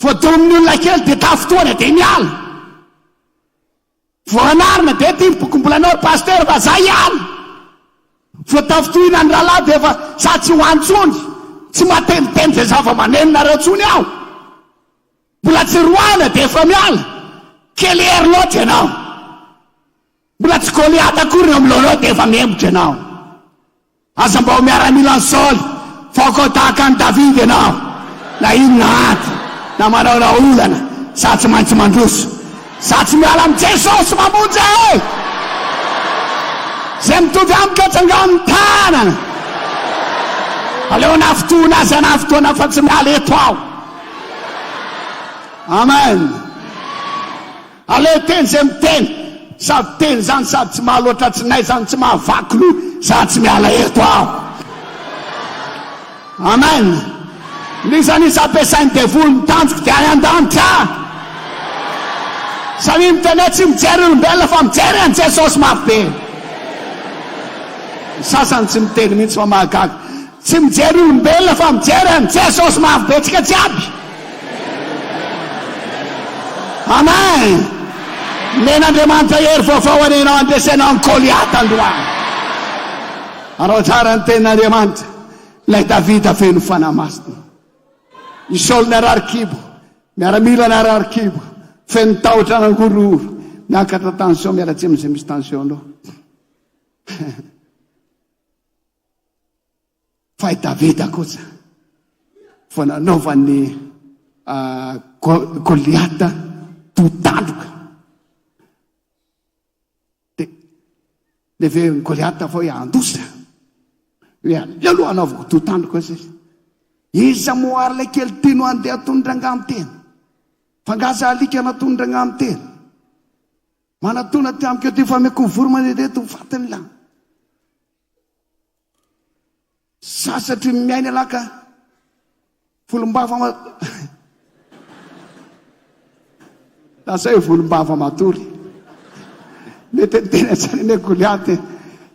Voadomin'ny olona kely dia tafintohana dia miala. Voanarina dia ity ny bokim-bolanao ry pasteur fa za hiala. Voatafintohina ny rahalahy dia efa za tsy ho any intsony. Tsy mahatendritendry izay zava-maneno nareo intsony aho. Mbola tsy roahina dia efa miala. Kely hery loatra ianao. Mbola tsy Goliata akory ny amin'ny lohanao dia efa mihemotra ianao. Aza mba ho miaramilan'i Saoly, fa aoka ho tahaka an'i Davida ianao. Na inona ady, na manao na olana, za tsy maintsy mandroso. Za tsy miala amin'i Jesosy mamonjy ahy. Izay mitovy amiko atsangano ny tanana. Aleo hanafintohina azy hanafintohina fa tsy miala eto aho. Amen. Aleo teny zay miteny, sady teny zany sady tsy mahaloatra tsinay zany tsy mahavaky loha, za tsy miala eto aho. Amen! N'iza n'iza ampiasain'ny devoly ny tanjoko dia any an-danitra. Samia miteny hoe tsy mijery olombelona fa mijery an'i Jesosy mafy be. Ny sasany tsy miteny mihitsy fa mahagaga. Tsy mijery olombelona fa mijery an'i Jesosy mafy be tsika jiaby. Amen! Omen'Andriamanitra hery vaovao anie ianao handresenao an'i Goliata androany. Arao tsara ny tenin'Andriamanitra. Ilay Davida feno Fanahy Masina. I Saoly narary kibo, miaramila narary kibo, feno tahotra nangorohoro, miakatra tension, miala tsiny amin'izay misy tension aloha. Fa i Davida kosa vao nanaovan'ny Goliata totandroka. Dia neverin'i Goliata fa hoe handositra. Hoe aleo aloha hanaovako totandroka hoy izy. Iza moa ary ilay kely ity no handeha hatony-drangahy miteny? Fa angaha za alika natonin-drangahy miteny? Manatona aty amiko aty fa ameko voro-mandehandeha eto ho fatin'ny lahy. Sasatry ny miaina ialahy ka. Volombava ma Lasa hoe volombava matory. Mety niteny an'izany anie Goliath e.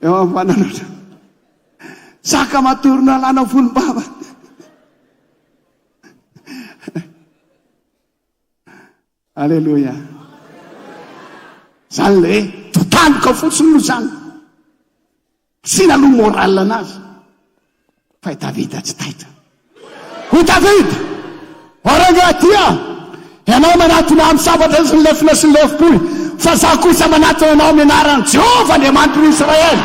Eo amin'ny fanalotra. Saka matory no alana volombava. Aleloia. Zany le hoe totaloka fotsiny moa zany. Tsy naloa moral anazy. Fa i Davida tsy taitra. Hoy Davida, O rangahy ty a! Ianao manatona ahy amin'ny sabatra sy ny lefona sy ny lefom-pohy, fa izaho kosa manatona anao amin'ny anaran'i Jehovah Andriamanitry ny Israely.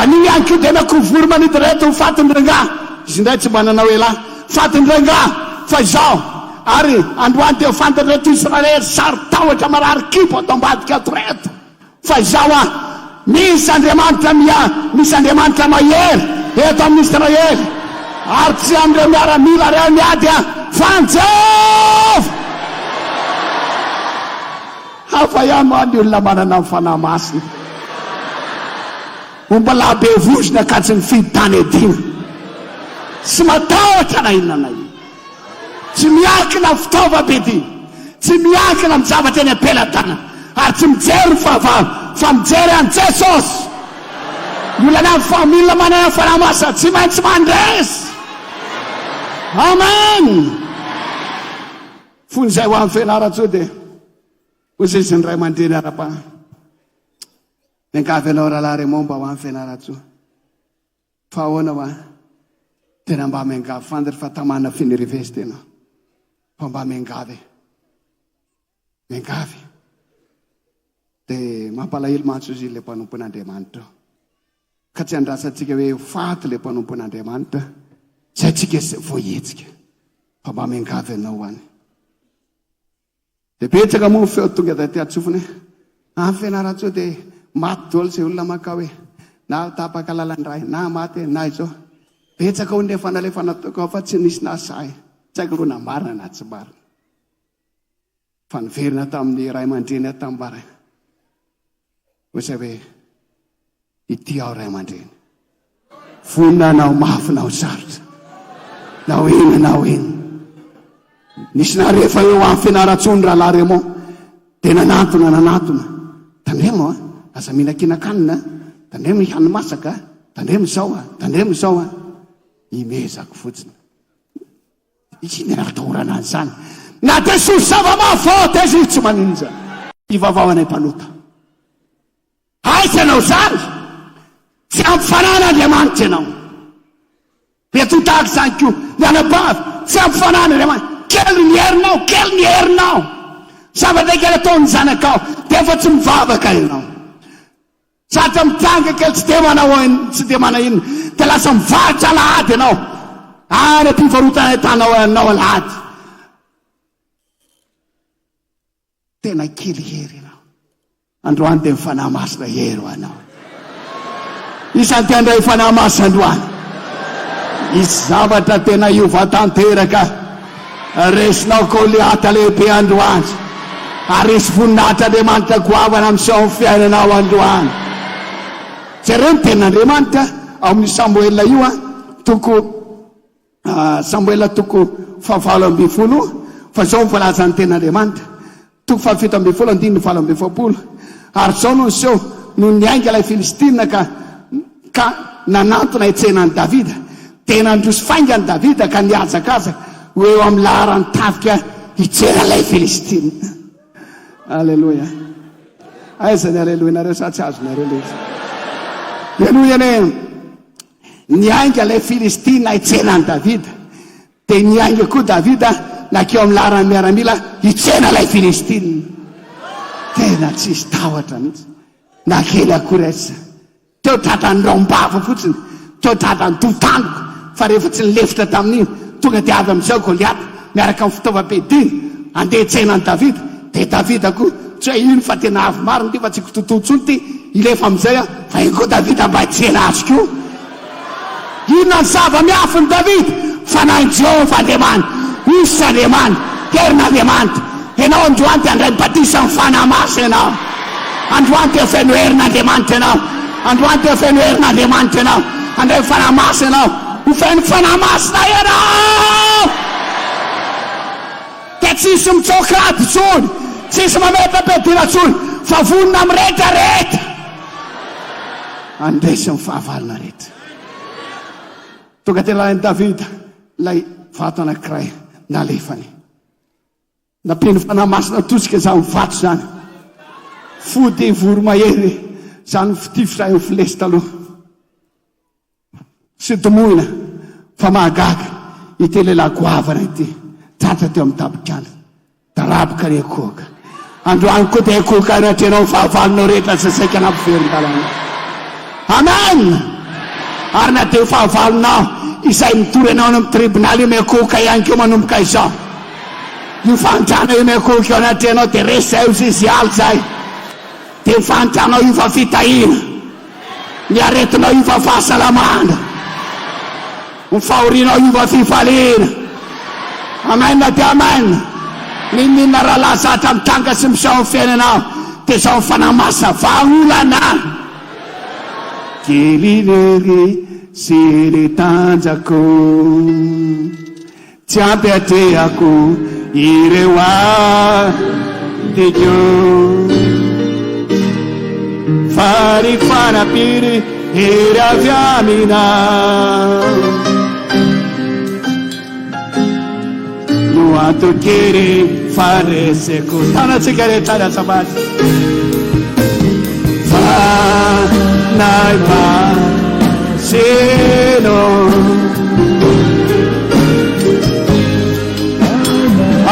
Anio ihany koa dia nakoho voro-manidy ireto ho fatin'ny rangahy. Izy indray tsy mba nanao elah. Fatin-drangahy, fa izao, ary androany dia ho fantatr'ireto Israely saro-tahotra marary kibo ato ambadika ato ireto, fa izao aho, misy Andriamanitra mia, misy Andriamanitra mahery eto amin'i Israely, ary tsy amin'ireo miaramila ireo ny ady aho, fa an'i Jehovah! Hafa ihany hoa ny olona manana ny Fanahy Masina. Ombalahy be vozona ka tsy mifidy tany adino. Tsy matahotra na inona na inona. Tsy miankina amin'ny fitaovam-piadiana. Tsy miankina amin'ny zavatra eny am-pelatanana. Ary tsy mijery ny fahavalo fa mijery an'i Jesosy. Ny olona ny famille manana fanahy masina tsy maintsy mandresy. Amen. Fony izay ho any Fianarantsoa dia hoy izy ny ray aman-dreny ara-panahy. Miangavy anao rahalahy Raymond mba ho any Fianarantsoa. Fa ahoana hoa? Tena mba miangavy fantatra fa tamana fenerive tena. Fa mba miangavy e. Miangavy. Dia mampalahelo mantsy ozy ilay mpanompon'Andriamanitra. Ka tsy andrasantsika hoe ho faty ilay mpanompon'Andriamanitra. Zay tsika vao hihetsika. Fa mba miangavy anao any. Dia betsaka moa ny feo tonga taty an-tsofina hoe, any Fianarantsoa dia maty daholo izay olona mankao e, na tapaka lalan-dray, na maty e, na izao. Betsaka hono ny efa nalefa nataoko ao fa tsy nisy nahasahy. Tsy haiko aloha na marina na tsy marina. Fa niverina tamin'ny ray aman-dreny aho tamin'ny maraina. Hoy izay hoe, Ity aho ray aman-dreny. Vonona na ho mafy na ho sarotra, na ho inona na ho inona. Nisy narefa eo amin'ny Fianarantsoa ny rahalahy Raymond, dia nanantona, nanantona. Tandremo a, aza mihinan-kinan-kanina a, tandremo ny hani-masaka a, tandremo izao a, tandremo izao a. Imezako fotsiny. Inona no atahorana an'izany? Na dia soa zava-mahafaty aza izy tsy maninona izany. Ivavaho anay mpanota. Aiza ianao izany? Tsy ampy fanahy an'Andriamanitra ianao. Mety ho tahaka izany koa ny anabavy, tsy ampy fanahy an'Andriamanitra. Kely ny herinao, kely ny herinao. Zavatra kely ataon'ny zanakao, dia efa tsy mivavaka ianao. Zatra mitranga kely tsy dia manao tsy dia manao inona, dia lasa mivarotra alahady ianao. Any am-pivarotana ahitanao anao alahady. Tena kely hery ianao. Androany dia ny Fanahy Masina hery ho anao. Isan'ny te handray Fanahy Masina androany. Hisy zavatra tena hiova tanteraka. Resinao Goliata lehibe androany. Ary hisy voninahitr'Andriamanitra goavana miseho amin'ny fiainanao androany. Jereo ny tenin'Andriamanitra ao amin'ny Samoela io, toko. Samoela toko fahavalo ambin'ny folo, fa izao no voalazan'ny Tenin'Andriamanitra, toko faha-17 andininy 48, Ary izao no niseho, nony niainga ilay Filistina ka ka nanantona hitsena an'i Davida, dia nandroso faingana Davida ka nihazakazaka ho eo amin'ny laharan'ny tafika hitsena ilay Filistina. Aleloia. Aiza ny aleloia-nareo sa tsy azonareo ilay izy? Henoy anie. Niainga ilay Filistina hitsena an'i Davida. Dia niainga koa Davida nankeo amin'ny laharan'ny miaramila hitsena ilay Filistina. Tena tsisy tahotra mihitsy. Na kely akory aza. Teo tratran'ny rahom-bava fotsiny, teo tratran'ny totandroka, fa rehefa tsy nilefitra tamin'iny, tonga dia avy amin'izao Goliata miaraka amin'ny fitaovam-piadiany, handeha hitsena an'i Davida. Dia Davida koa, tsy hoe ino fa tena avy marina ity fa tsy kitotoa intsony ity, hilefa amin'izay aho, fa iny koa Davida mba hitsena azy koa. Inona ny zava-miafin'i Davida? Fanahin'i Jehovah Andriamanitra, hosotr'Andriamanitra, herin'Andriamanitra. Ianao androany dia handray batisan'ny Fanahy Masina ianao. Androany dia feno herin'Andriamanitra ianao. Androany dia feno herin'Andriamanitra ianao. Handray ny Fanahy Masina ianao. Ho feno Fanahy Masina ianao! Dia tsy hisy mitsoaka ady intsony, tsy hisy mametra-piadiana intsony, fa vonona amin'ny rehetra rehetra. Handresy ny fahavalona rehetra. Tonga teo lahin'i Davida ilay vato anankiray nalefany. Nampian'ny Fanahy Masina tosika izany vato izany. Fody voromahery izany fitifitra eo filesy taloha. Tsy domohina fa mahagaga ity lehilahy goavana ity tratra teo amin'ny tampon-kandrina. Daraboka ny ankohoka. Androany koa dia ankohoka anatrehanao ny fahavalonao rehetra izay saika nampiverin-dalana. Amen! Ary na dia fahavalonao izay mitory anao any amin'ny tribonaly io miankohoka ihany koa manomboka izao. Io fahantrana io miankohoka eo anatrehanao dia resy izay hozy izy hiala izay. Dia ny fahantranao io fa fitahiana. Ny aretinao hiova fahasalamana. Ny fahorianao hiova fifaliana. Amen dia amen. N'inon'inona rahalahy zatra mitranga sy miseho amin'ny fiainanao dia izao ny Fanahy Masina vahaolana. Kely irery sy ny tanjako. Tsy ampy atrehako ireo adiko Fa ny fanampiany hery avy aminao No antokery fandreseko. Tanantsika rehetra any atsambady. Fanahy Masino.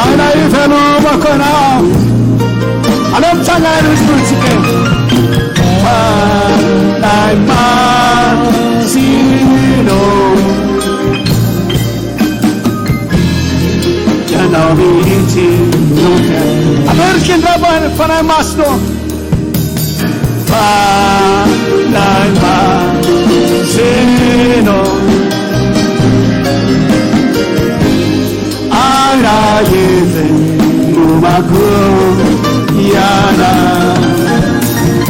Ana ivelomako anao. Aleo mitsangana aloha izy tsika. Fanahy Masino. Ianao mihitsy no Averiko indray Fanahy Masina. Fanahy Masina. Ara ivelomako ianao.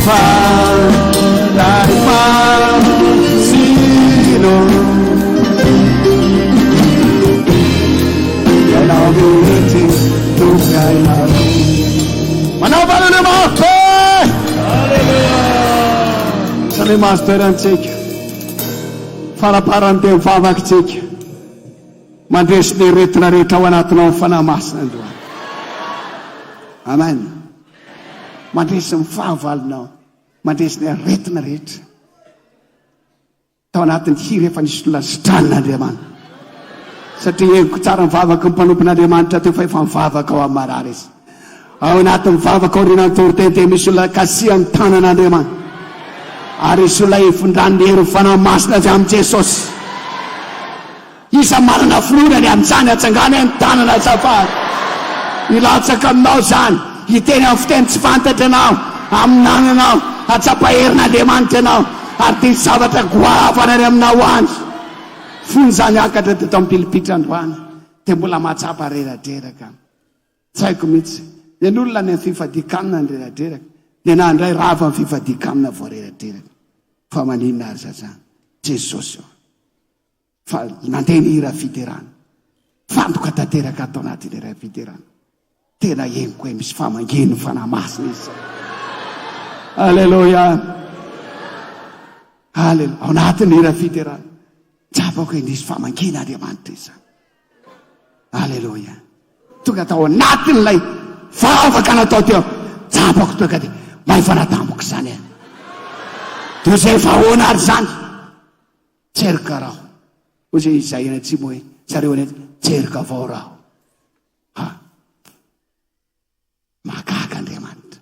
Fanahy Masina. Ianao mihitsy no fiainako. Manaova aleloia mafy be! Samy mahazo toerantsika. Faraparany dia mivavaka tsika. Mandresy ny aretina rehetra ao anatinao ny Fanahy Masina androany. Amen. Mandresy ny fahavalonao. Mandresy ny aretina rehetra. Tao anatin'ny hira efa nisy olona sitranin'Andriamanitra. Satria henoko tsara ny vavaky ny mpanompon'Andriamanitra teo fa efa mivavaka ao amin'ny marary izy. Ao anatin'ny vavaka aorianan'ny toriteny dia misy olona kasihan'ny tanan'Andriamanitra. Ary misy olona ifindran'ny herin'ny Fanahy Masina avy amin'i Jesosy. Iza manana finoana ny amin'izany? Atsangano ny tanana azafady. Hilatsaka aminao izany. Hiteny amin'ny fiteny tsy fantatra ianao. Haminany ianao. Hahatsapa herin'Andriamanitra ianao. Ary dia hisy zavatra goavana any aminao any. Fony izaho niakatra teto amin'ny pilipitra androany, dia mbola mahatsapa reradreraka. Tsy haiko mihitsy. Ny an'olona any amin'ny fifadian-kanina ny reradreraka. Ny anà indray rava ny fifadian-kanina vao reradreraka. Fa maninona ary za zany? Jesosy ô! Fa nandeha ny hira fiderana. Fantoka tanteraka ato anatin'ilay hira fiderana. Tena henoko hoe misy famangian'ny Fanahy Masina izy izay. Aleloia. Aleloia. Ao anatin'ny hira fiderana. Tsapako hoe nisy famangian'Andriamanitra izany. Aleloia. Tonga tao anatin'ilay vavaka natao teo. Tsapako tonga dia maivana tampoka izany e. Toy izay fa ahoana ary izany? Tserika raho. Hoy izay izay any atsimo hoe, zareo any atsimo, tserika avao raho. Ha. Mahagaga Andriamanitra.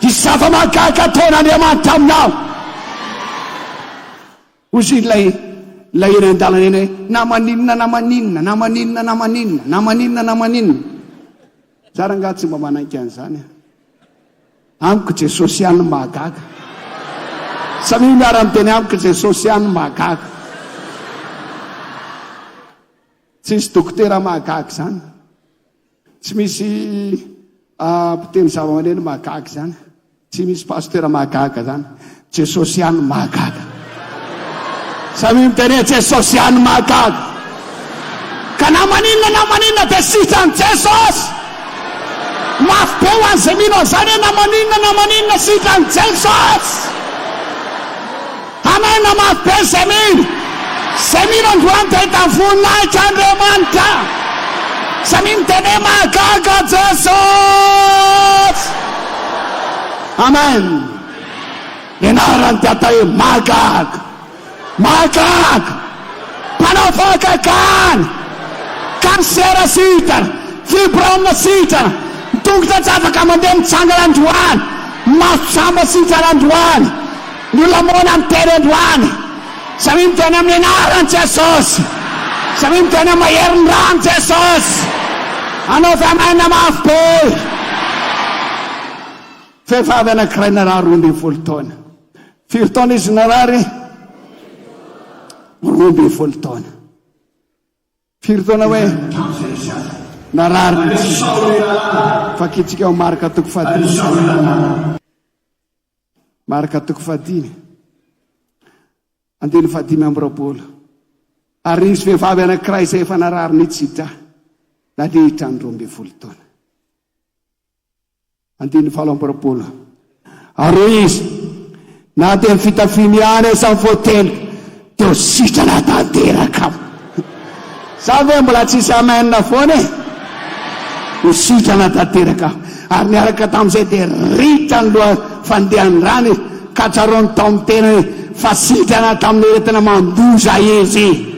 Hisy zava-mahagaga ataon'Andriamanitra aminao. Hoy izy ilay ilay eny an-dalana eny hoe, na maninona na maninona, na maninona na maninona, na maninona na maninona. Za rangaha tsy mba manaiky an'izany. Amiko Jesosy ihany no mahagaga. Samia miara-miteny amiko Jesosy ihany no mahagaga. Tsisy dokotera mahagaga izany. Tsy misy mpiteny zava-maneno mahagaga izany. Tsy misy pasteur mahagaga zany. Jesosy ihany no mahagaga. Samia miteny hoe Jesosy ihany no mahagaga. Ka na maninona na maninona dia sitran'i Jesosy. Mafy be ho an'izay mino an'izany hoe na maninona na maninona sitran'i Jesosy. Amen mafy be izay mino. Izay mino androany dia hahita ny voninahitr'Andriamanitra. Samia miteny hoe mahagaga Jesosy. Amen. Ny anarany dia atao hoe mahagaga. Mahagaga. Mpanao fahagagana. Cancer sitrana. Fibrome sitrana. Ny tongotra tsy afaka mandeha mitsangana androany. Maso jamba sitrana androany. Ny olona moana miteny androany. Samia miteny amin'ny anaran'i Jesosy. Samia miteny amin'ny maherin'ny ran'i Jesosy. Anaovy amen mafy be. Vehivavy anankiray narary 12 taona. Firy taona izy narary? 12 taona. Firy taona hoe narary ny tsy. Vakintsika ao Marka toko fahadimy. Marka toko fahadimy. Andininy fahadimy amby roapolo. Ary nisy vehivavy anankiray izay efa narary ny tsitra nandritra ny 12 taona. Andininy 28. Ary hoy izy, Na dia ny fitafiany ihany aza no voatendriko, dia ho sitrana tanteraka aho. Za ve mbola tsisy amen foana e? Ho sitrana tanteraka aho. Ary niaraka tamin'izay dia ritra ny loha fandehan'ny rany izy, ka tsaroany tao amin'ny tenany fa sitrana tamin'ny aretina mandoza izy.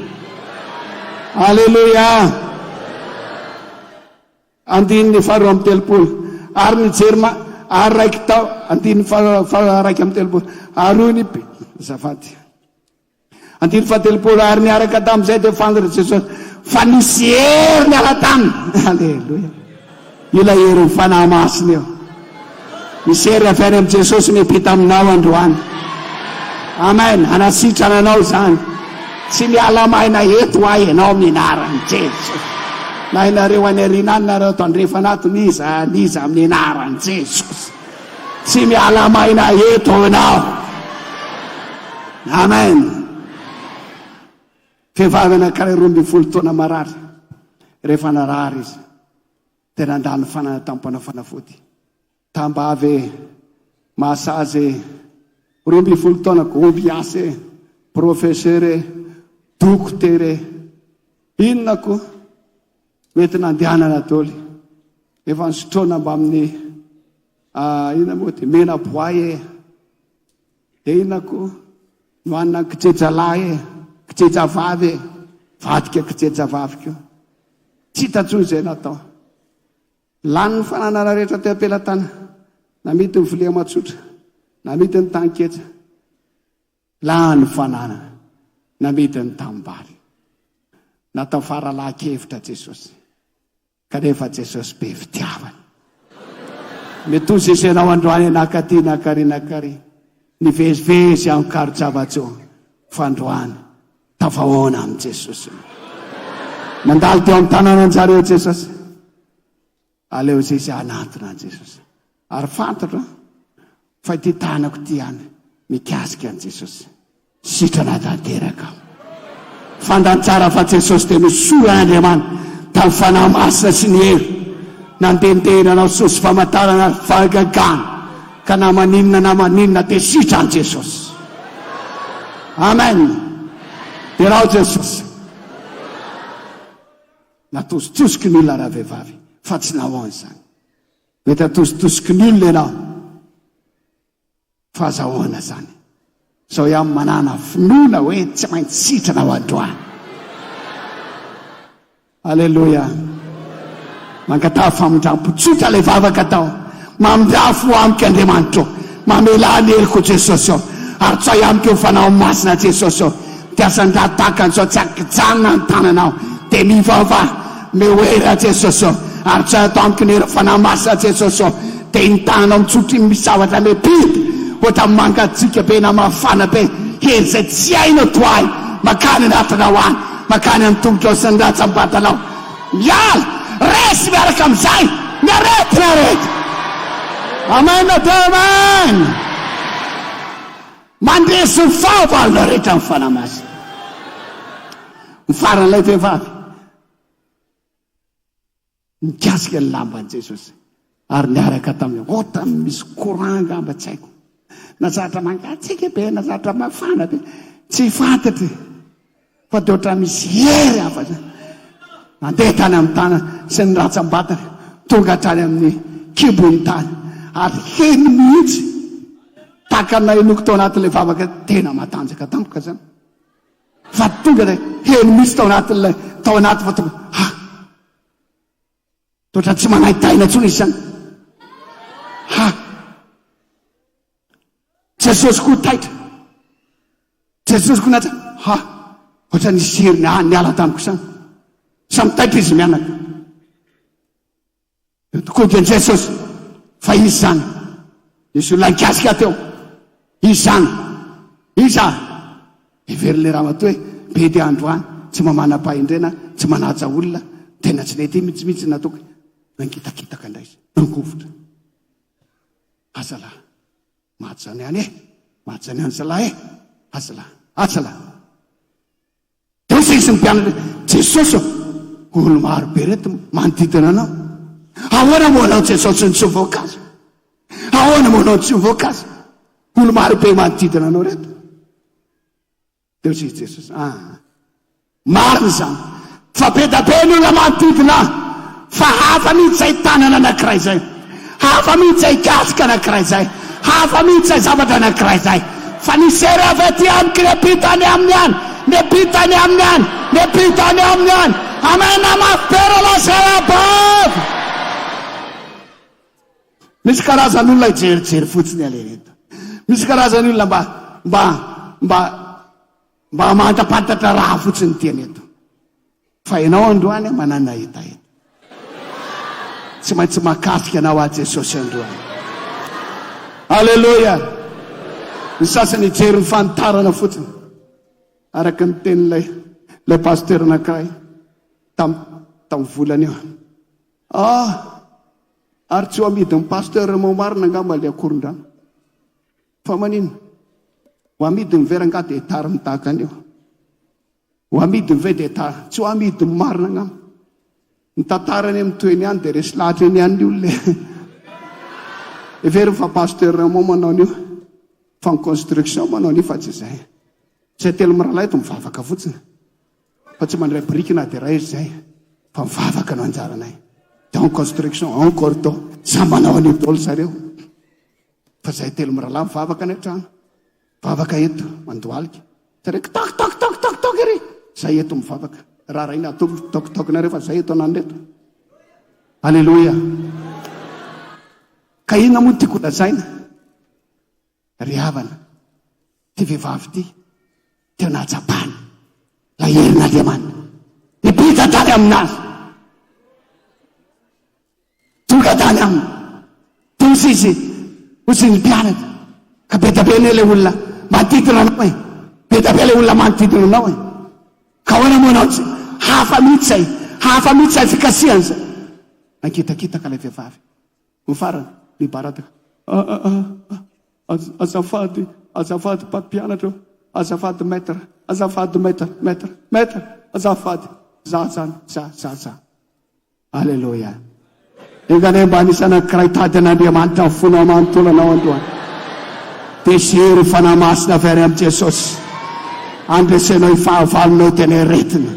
Aleloia! Andininy faharoa amby telopolo, Ary nijery ma, ary raiki-tao, andininy faha, faha-31, ary hoy ny mpi, azafady. Andininy fahatelopolo, Ary niaraka tamin'izay dia fantatr'i Jesosy fa nisy hery niala taminy. Aleloia. Ilay herin'ny Fanahy Masina io. Misy hery avy any amin'i Jesosy miampita aminao androany. Amen. Hanasitrana anao izany. Tsy miala maina eto aho ianao amin'ny anaran'i Jesosy. Na ianareo any aoriana any nareo ato andrefana ato n'iza n'iza amin'ny anaran'i Jesosy. Tsy miala maina eto ianao. Amen. Vehivavy anankiray 12 taona marary. Rehefa narary izy. Dia nandà ny fanana tamin'ny mpanao fanafody. Tambavy e! Mahasazy e! 12 taona gombiasy e! Professeur e! Dokotera e! Inona koa? Mety nandehanana daholo. Efa nisotroana mbamin'ny ah, inona moa ty? Mena boay e! Dia inona koa? Nohanina ny kijeja lahy e! Kijeja vavy e! Vadika kijeja vavy koa. Tsy hita intsony izay natao. Lany ny fananana rehetra teo am-pelatanana. Namidy ny vilia aman-tsotra. Namidy ny taninketsa. Lany ny fananana. Namidy ny tanimbary. Natao faralahin-kevitra Jesosy. Kanefa Jesosy be fitiavana. Mety ho zezenao androany nakaty nakary nakary. Nivezivezy an-karo-java-tsoa fa androany tafahoana amin'i Jesosy. Nandalo teo amin'ny tanànan-jareo Jesosy. Aleo zeze hanantona an'i Jesosy. Ary fantatro fa ity tanako ity ihany mikasika an'i Jesosy. Sitrana tanteraka aho. Fantany tsara fa Jesosy dia nosoran'Andriamanitra tamin'ny Fanahy Masina sy ny hery. Nandehandeha nanao soa sy famantarana ary fahagagana, ka na maninona na maninona dia sitran'i Jesosy. Amen. Derao Jesosy. Natositosiky ny olona ravehivavy fa tsy nahoany izany. Mety atositosiky ny olona ianao. Fa aza ahoana zany? Zao ihany manana finoana hoe tsy maintsy sitrana aho androany. Aleloia. Mangataha famindrampo. Tsotra ilay vavaka atao. Mamindrà fo amiko Andriamanitra ô. Mamelà ny heloko Jesosy ô. Ary tsoahy amiko io Fanahy Masina Jesosy ô. Dia asandrato tahaka an'izao tsy ankijanona ny tananao. Dia mivavaha. Meo hery aho Jesosy ô. Ary tsoahy ato amiko ny herin'ny Fanahy Masina Jesosy ô. Dia ny tananao mitsotra iny misy zavatra miampita ohatran'ny mangatsiaka be na mafana be. Hery izay tsy hainao tohahina. Makany anatinao any. Makany amin'ny tongotrao sy ny rantsambatanao. Miala! Resy miaraka amin'izay ny aretina rehetra. Amen de amen. Mandresy ny fahavalona rehetra ny Fanahy Masina. Ny faran'ilay vehivavy nikasika ny lamban'i Jesosy ary niaraka tamin'ny ohatran'ny misy courant angamba tsy haiko. Na zavatra mangatsiaka be na zavatra mafana be tsy fantatry fa dia ohatran'ny misy hery hafa zany. Nandeha tany amin'ny tany sy ny rantsambatany tonga hatrany amin'ny kibon'ny tany ary heno mihitsy tahaka ny nahenoako tao anatin'ilay vavaka tena matanjaka tampoka zany fa tonga dia heno mihitsy tao anatin'ilay tao anaty fa tonga ha totra tsy manaintaina intsony izy zany ha Jesosy koa taitra. Jesosy koa natsapa, ha, ohatra nisy hery niala tamiko izany. Samy taitra izy mianaka. Eo tokoa dia Jesosy, fa izy izany. Nisy olona nikasika teo. Izy izany. Iza? Heverin'ilay ramatoa hoe be dia androany, tsy mba manam-pahendrena, tsy manaja olona, tena tsy nety mihitsy mihitsy nataoko. Nangitakitaka indray izy, nangovitra. Azalahy. Maty zany ihany e! Maty zany ihany zalahy e! Azalahy. Azalahy. Teo sisa ny mpianatra, Jesosy ô, olo maro be reto manodidina anao. Ahoana moa anao Jesosy no tsy voakasika? Ahoana moa anao tsy voakasika? Olo maro be manodidina anao reto. Dia hoy Jesosy, Ah, marina izany, fa be dia be ny olona manodidina ahy, fa hafa mihitsy izay tanana anankiray izay, hafa mihitsy izay kasika anankiray izay, hafa mihitsy izay zavatra anankiray izay. Fa nisy hery avy aty amiko niampita any aminy any, niampita any aminy any, niampita any aminy any. Amen, mafy be rahalahy sy rahavavy. Misy karazan'olona hijerijery fotsiny aleha eto. Misy karazan'olona mba mba mba mba hamantapantatra raha fotsiny tiany eto. Fa ianao androany manana hetaheta. Tsy maintsy makasika anao aho Jesosy androany. Aleloia. Ny sasany hijery ny fanitarana fotsiny. Araka ny tenin'ilay ilay pasteur anankiray tam tamin'ny volana io. Ah! Ary tsy ho amidin'ny pasteur Raymond marina angamba ilay akorondrano. Fa maninona? Ho amidiny ve rangaha dia tariny tahaka an'io? Ho amidiny ve dia tar. Tsy ho amidiny marina angamba. Ny tantara anie mitohy eny ihany dia resy lahatra eny ihany ny olona e. Heveriny fa pasteur Raymond manao an'io, fa ny construction manao an'io fa tsy izay. Tsy hay telo mirahalahy eto mivavaka fotsiny. Fa tsy mandray biriky na dia iray izy izay fa mivavaka no anjaranay. Dia en construction, en cordon, samy manao an'io daholo zareo. Fa zahay telo mirahalahy mivavaka any an-trano. Mivavaka eto, mandohalika. Zareo kitok tok tok tok tok ery. Zay eto mivavaka. Raharahiana ataovy tok tok nareo fa zay eto ananona eto. Alléluia. Ka inona moa no tiako lazaina? Ry havana, ity vehivavy ity teo nahatsapana ilay herin'Andriamanitra nipita tany aminazy. Tonga tany aminy. Tonga izy, hoy ny mpianatra. Ka be dia be anie ilay olona manodidina anao e. Be dia be ilay olona manodidina anao e. Ka ahoana moa ianao tsy hafa mihitsy izay, hafa mihitsy izay fikasihana izay. Nangitakitaka ilay vehivavy. Ny farany, nibaradaka. Azafady, azafady mpampianatra ô. Azafady maître, azafady maître, maître, maître, azafady, za zany, za, za, za. Aleloia. Enga anie mba nisy anankiray hitady an'Andriamanitra amin'ny fonao manontolo anao androany. Dia hisy hery Fanahy Masina avy any amin'i Jesosy handresenao io fahavalonao tena aretina.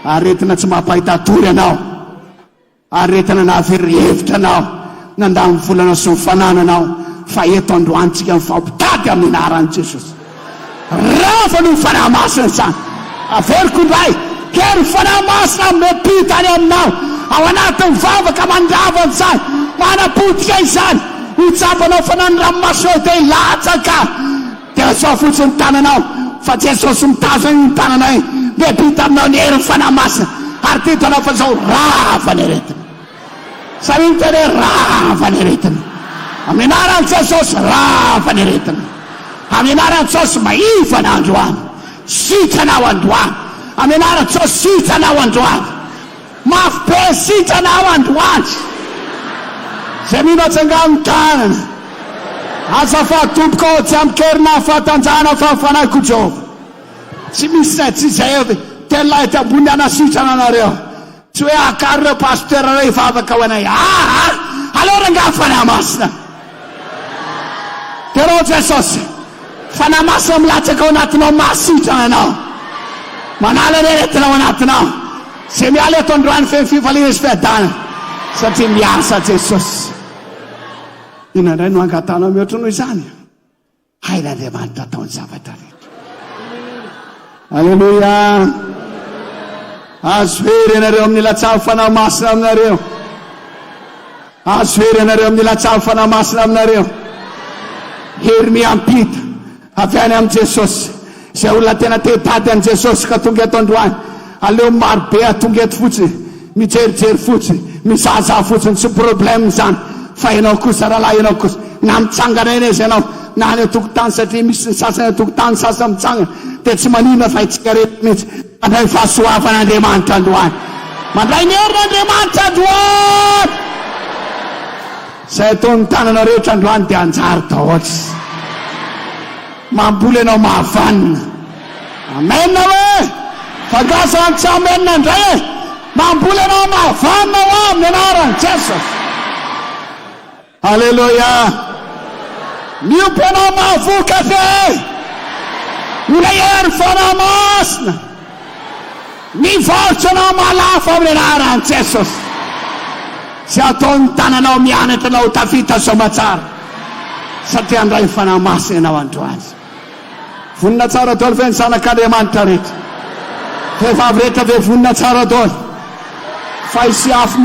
Aretina tsy mampahita tory anao. Aretina nahavery hevitra anao, nandany volanao sy ny fanananao, fa eto androany tsika mifampitady amin'ny anaran'i Jesosy. Rava noho ny Fanahy Masina izany. Averiko indray, hery Fanahy Masina miampita any aminao, ao anatin'ny vavaka mandrava an'izany, manapotika izany, ho tsapanao fa na ny ranomasonao dia hilatsaka. Dia asao fotsiny ny tananao fa Jesosy mitazona iny tananao iny, miampita aminao ny herin'ny Fanahy Masina, ary te hitanao fa izao rava ny aretina. Samia miteny hoe rava ny aretina. Amin'ny anaran'i Jesosy rava ny aretina. Amin'ny anaran'i Jesosy maivana androany. Sitrana aho androany. Amin'ny anaran'i Jesosy sitrana aho androany. Mafy be sitrana aho androany. Izay mino atsangano ny tanana. Azafady tompoko ô, tsy amin-kery na fahatanjahana fa ny fanahiko Jehovah. Tsy misy izay tsy izay eo telo lahy ety ambony hanasitrana anareo. Tsy hoe akaro ireo pasteur ireo hivavaka ho anay. Aa! Aleo rangahy Fanahy Masina. Derao Jesosy. Fanahy Masina milatsaka ao anatinao mahasitrana anao. Manala ny aretina ao anatinao. Izay miala eto androany feno fifaliana sy fiadanana satria miasa Jesosy. Inona indray no angatahanao mihoatra noho izany? Hain'Andriamanitra atao ny zavatra rehetra. Aleloia! Azo hery ianareo amin'ny latsahan'ny Fanahy Masina aminareo. Azo hery ianareo amin'ny latsahan'ny Fanahy Masina aminareo. Hery miampita avy any amin'i Jesosy. Izay olona tena te hitady an'i Jesosy ka tonga eto androany, aleo maro be tonga eto fotsiny, mijerijery fotsiny, mizahazaha fotsiny, tsy problème izany, fa ianao kosa rahalahy, ianao kosa, na mitsangana eny aiza ianao, na any an-tokotany satria misy ny sasany an-tokotany, ny sasany mitsangana, dia tsy maninona fa isika rehetra mihitsy mandray fahasoavan'Andriamanitra androany. Mandray ny herin'Andriamanitra androany! Izay ataon'ny tanana rehetra androany dia hanjary daholo. Mamboly ianao mahavanona. Amen hoe! Fa nga zany tsy amen ndray e! Mamboly ianao mahavanona hoa amin'ny anaran'i Jesosy. Aleloia! Miompy ianao mahavokatra e! Ilay hery Fanahy Masina mivarotra anao mahalafo amin'ny anaran'i Jesosy. Tsy ataon'ny tananao mianatra anao ho tafita soamatsara satria handray ny Fanahy Masina ianao androany. Vonona tsara daholo ve ny zanak'Andriamanitra rehetra? Vehivavy rehetra ve vonona tsara daholo? Fa hisy afo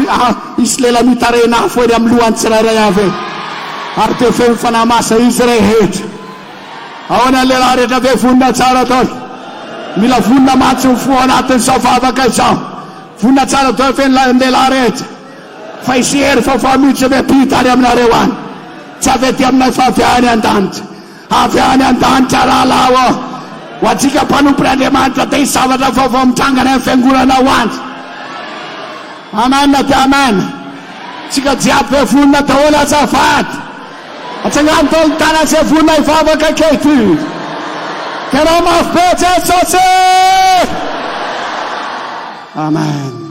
hisy lela mitarehin'afo eny amin'ny lohan'ny tsirairay avy e. Ary dia feno Fanahy Masina izy rehetra. Ahoana ny lehilahy rehetra ve vonona tsara daholo? Mila vonona mantsy ny fo ao anatin'izao vavaka izao. Vonona tsara daholo ve ny lehilahy rehetra? Fa hisy hery vaovao mihitsy miampita any aminareo any. Tsy avy aty aminay fa avy any an-danitra. Avy any an-danitra rahalahy ô! Ho antsika mpanompon'Andriamanitra dia hisy zavatra vaovao mitranga any amin'ny fiangonana ho any. Amen dia amen. Tsika jiaby ve vonona daholo azafady? Atsangano daholo ny tanana izay vonona hivavaka ankehitriny. Derao mafy be Jesosy! Amen.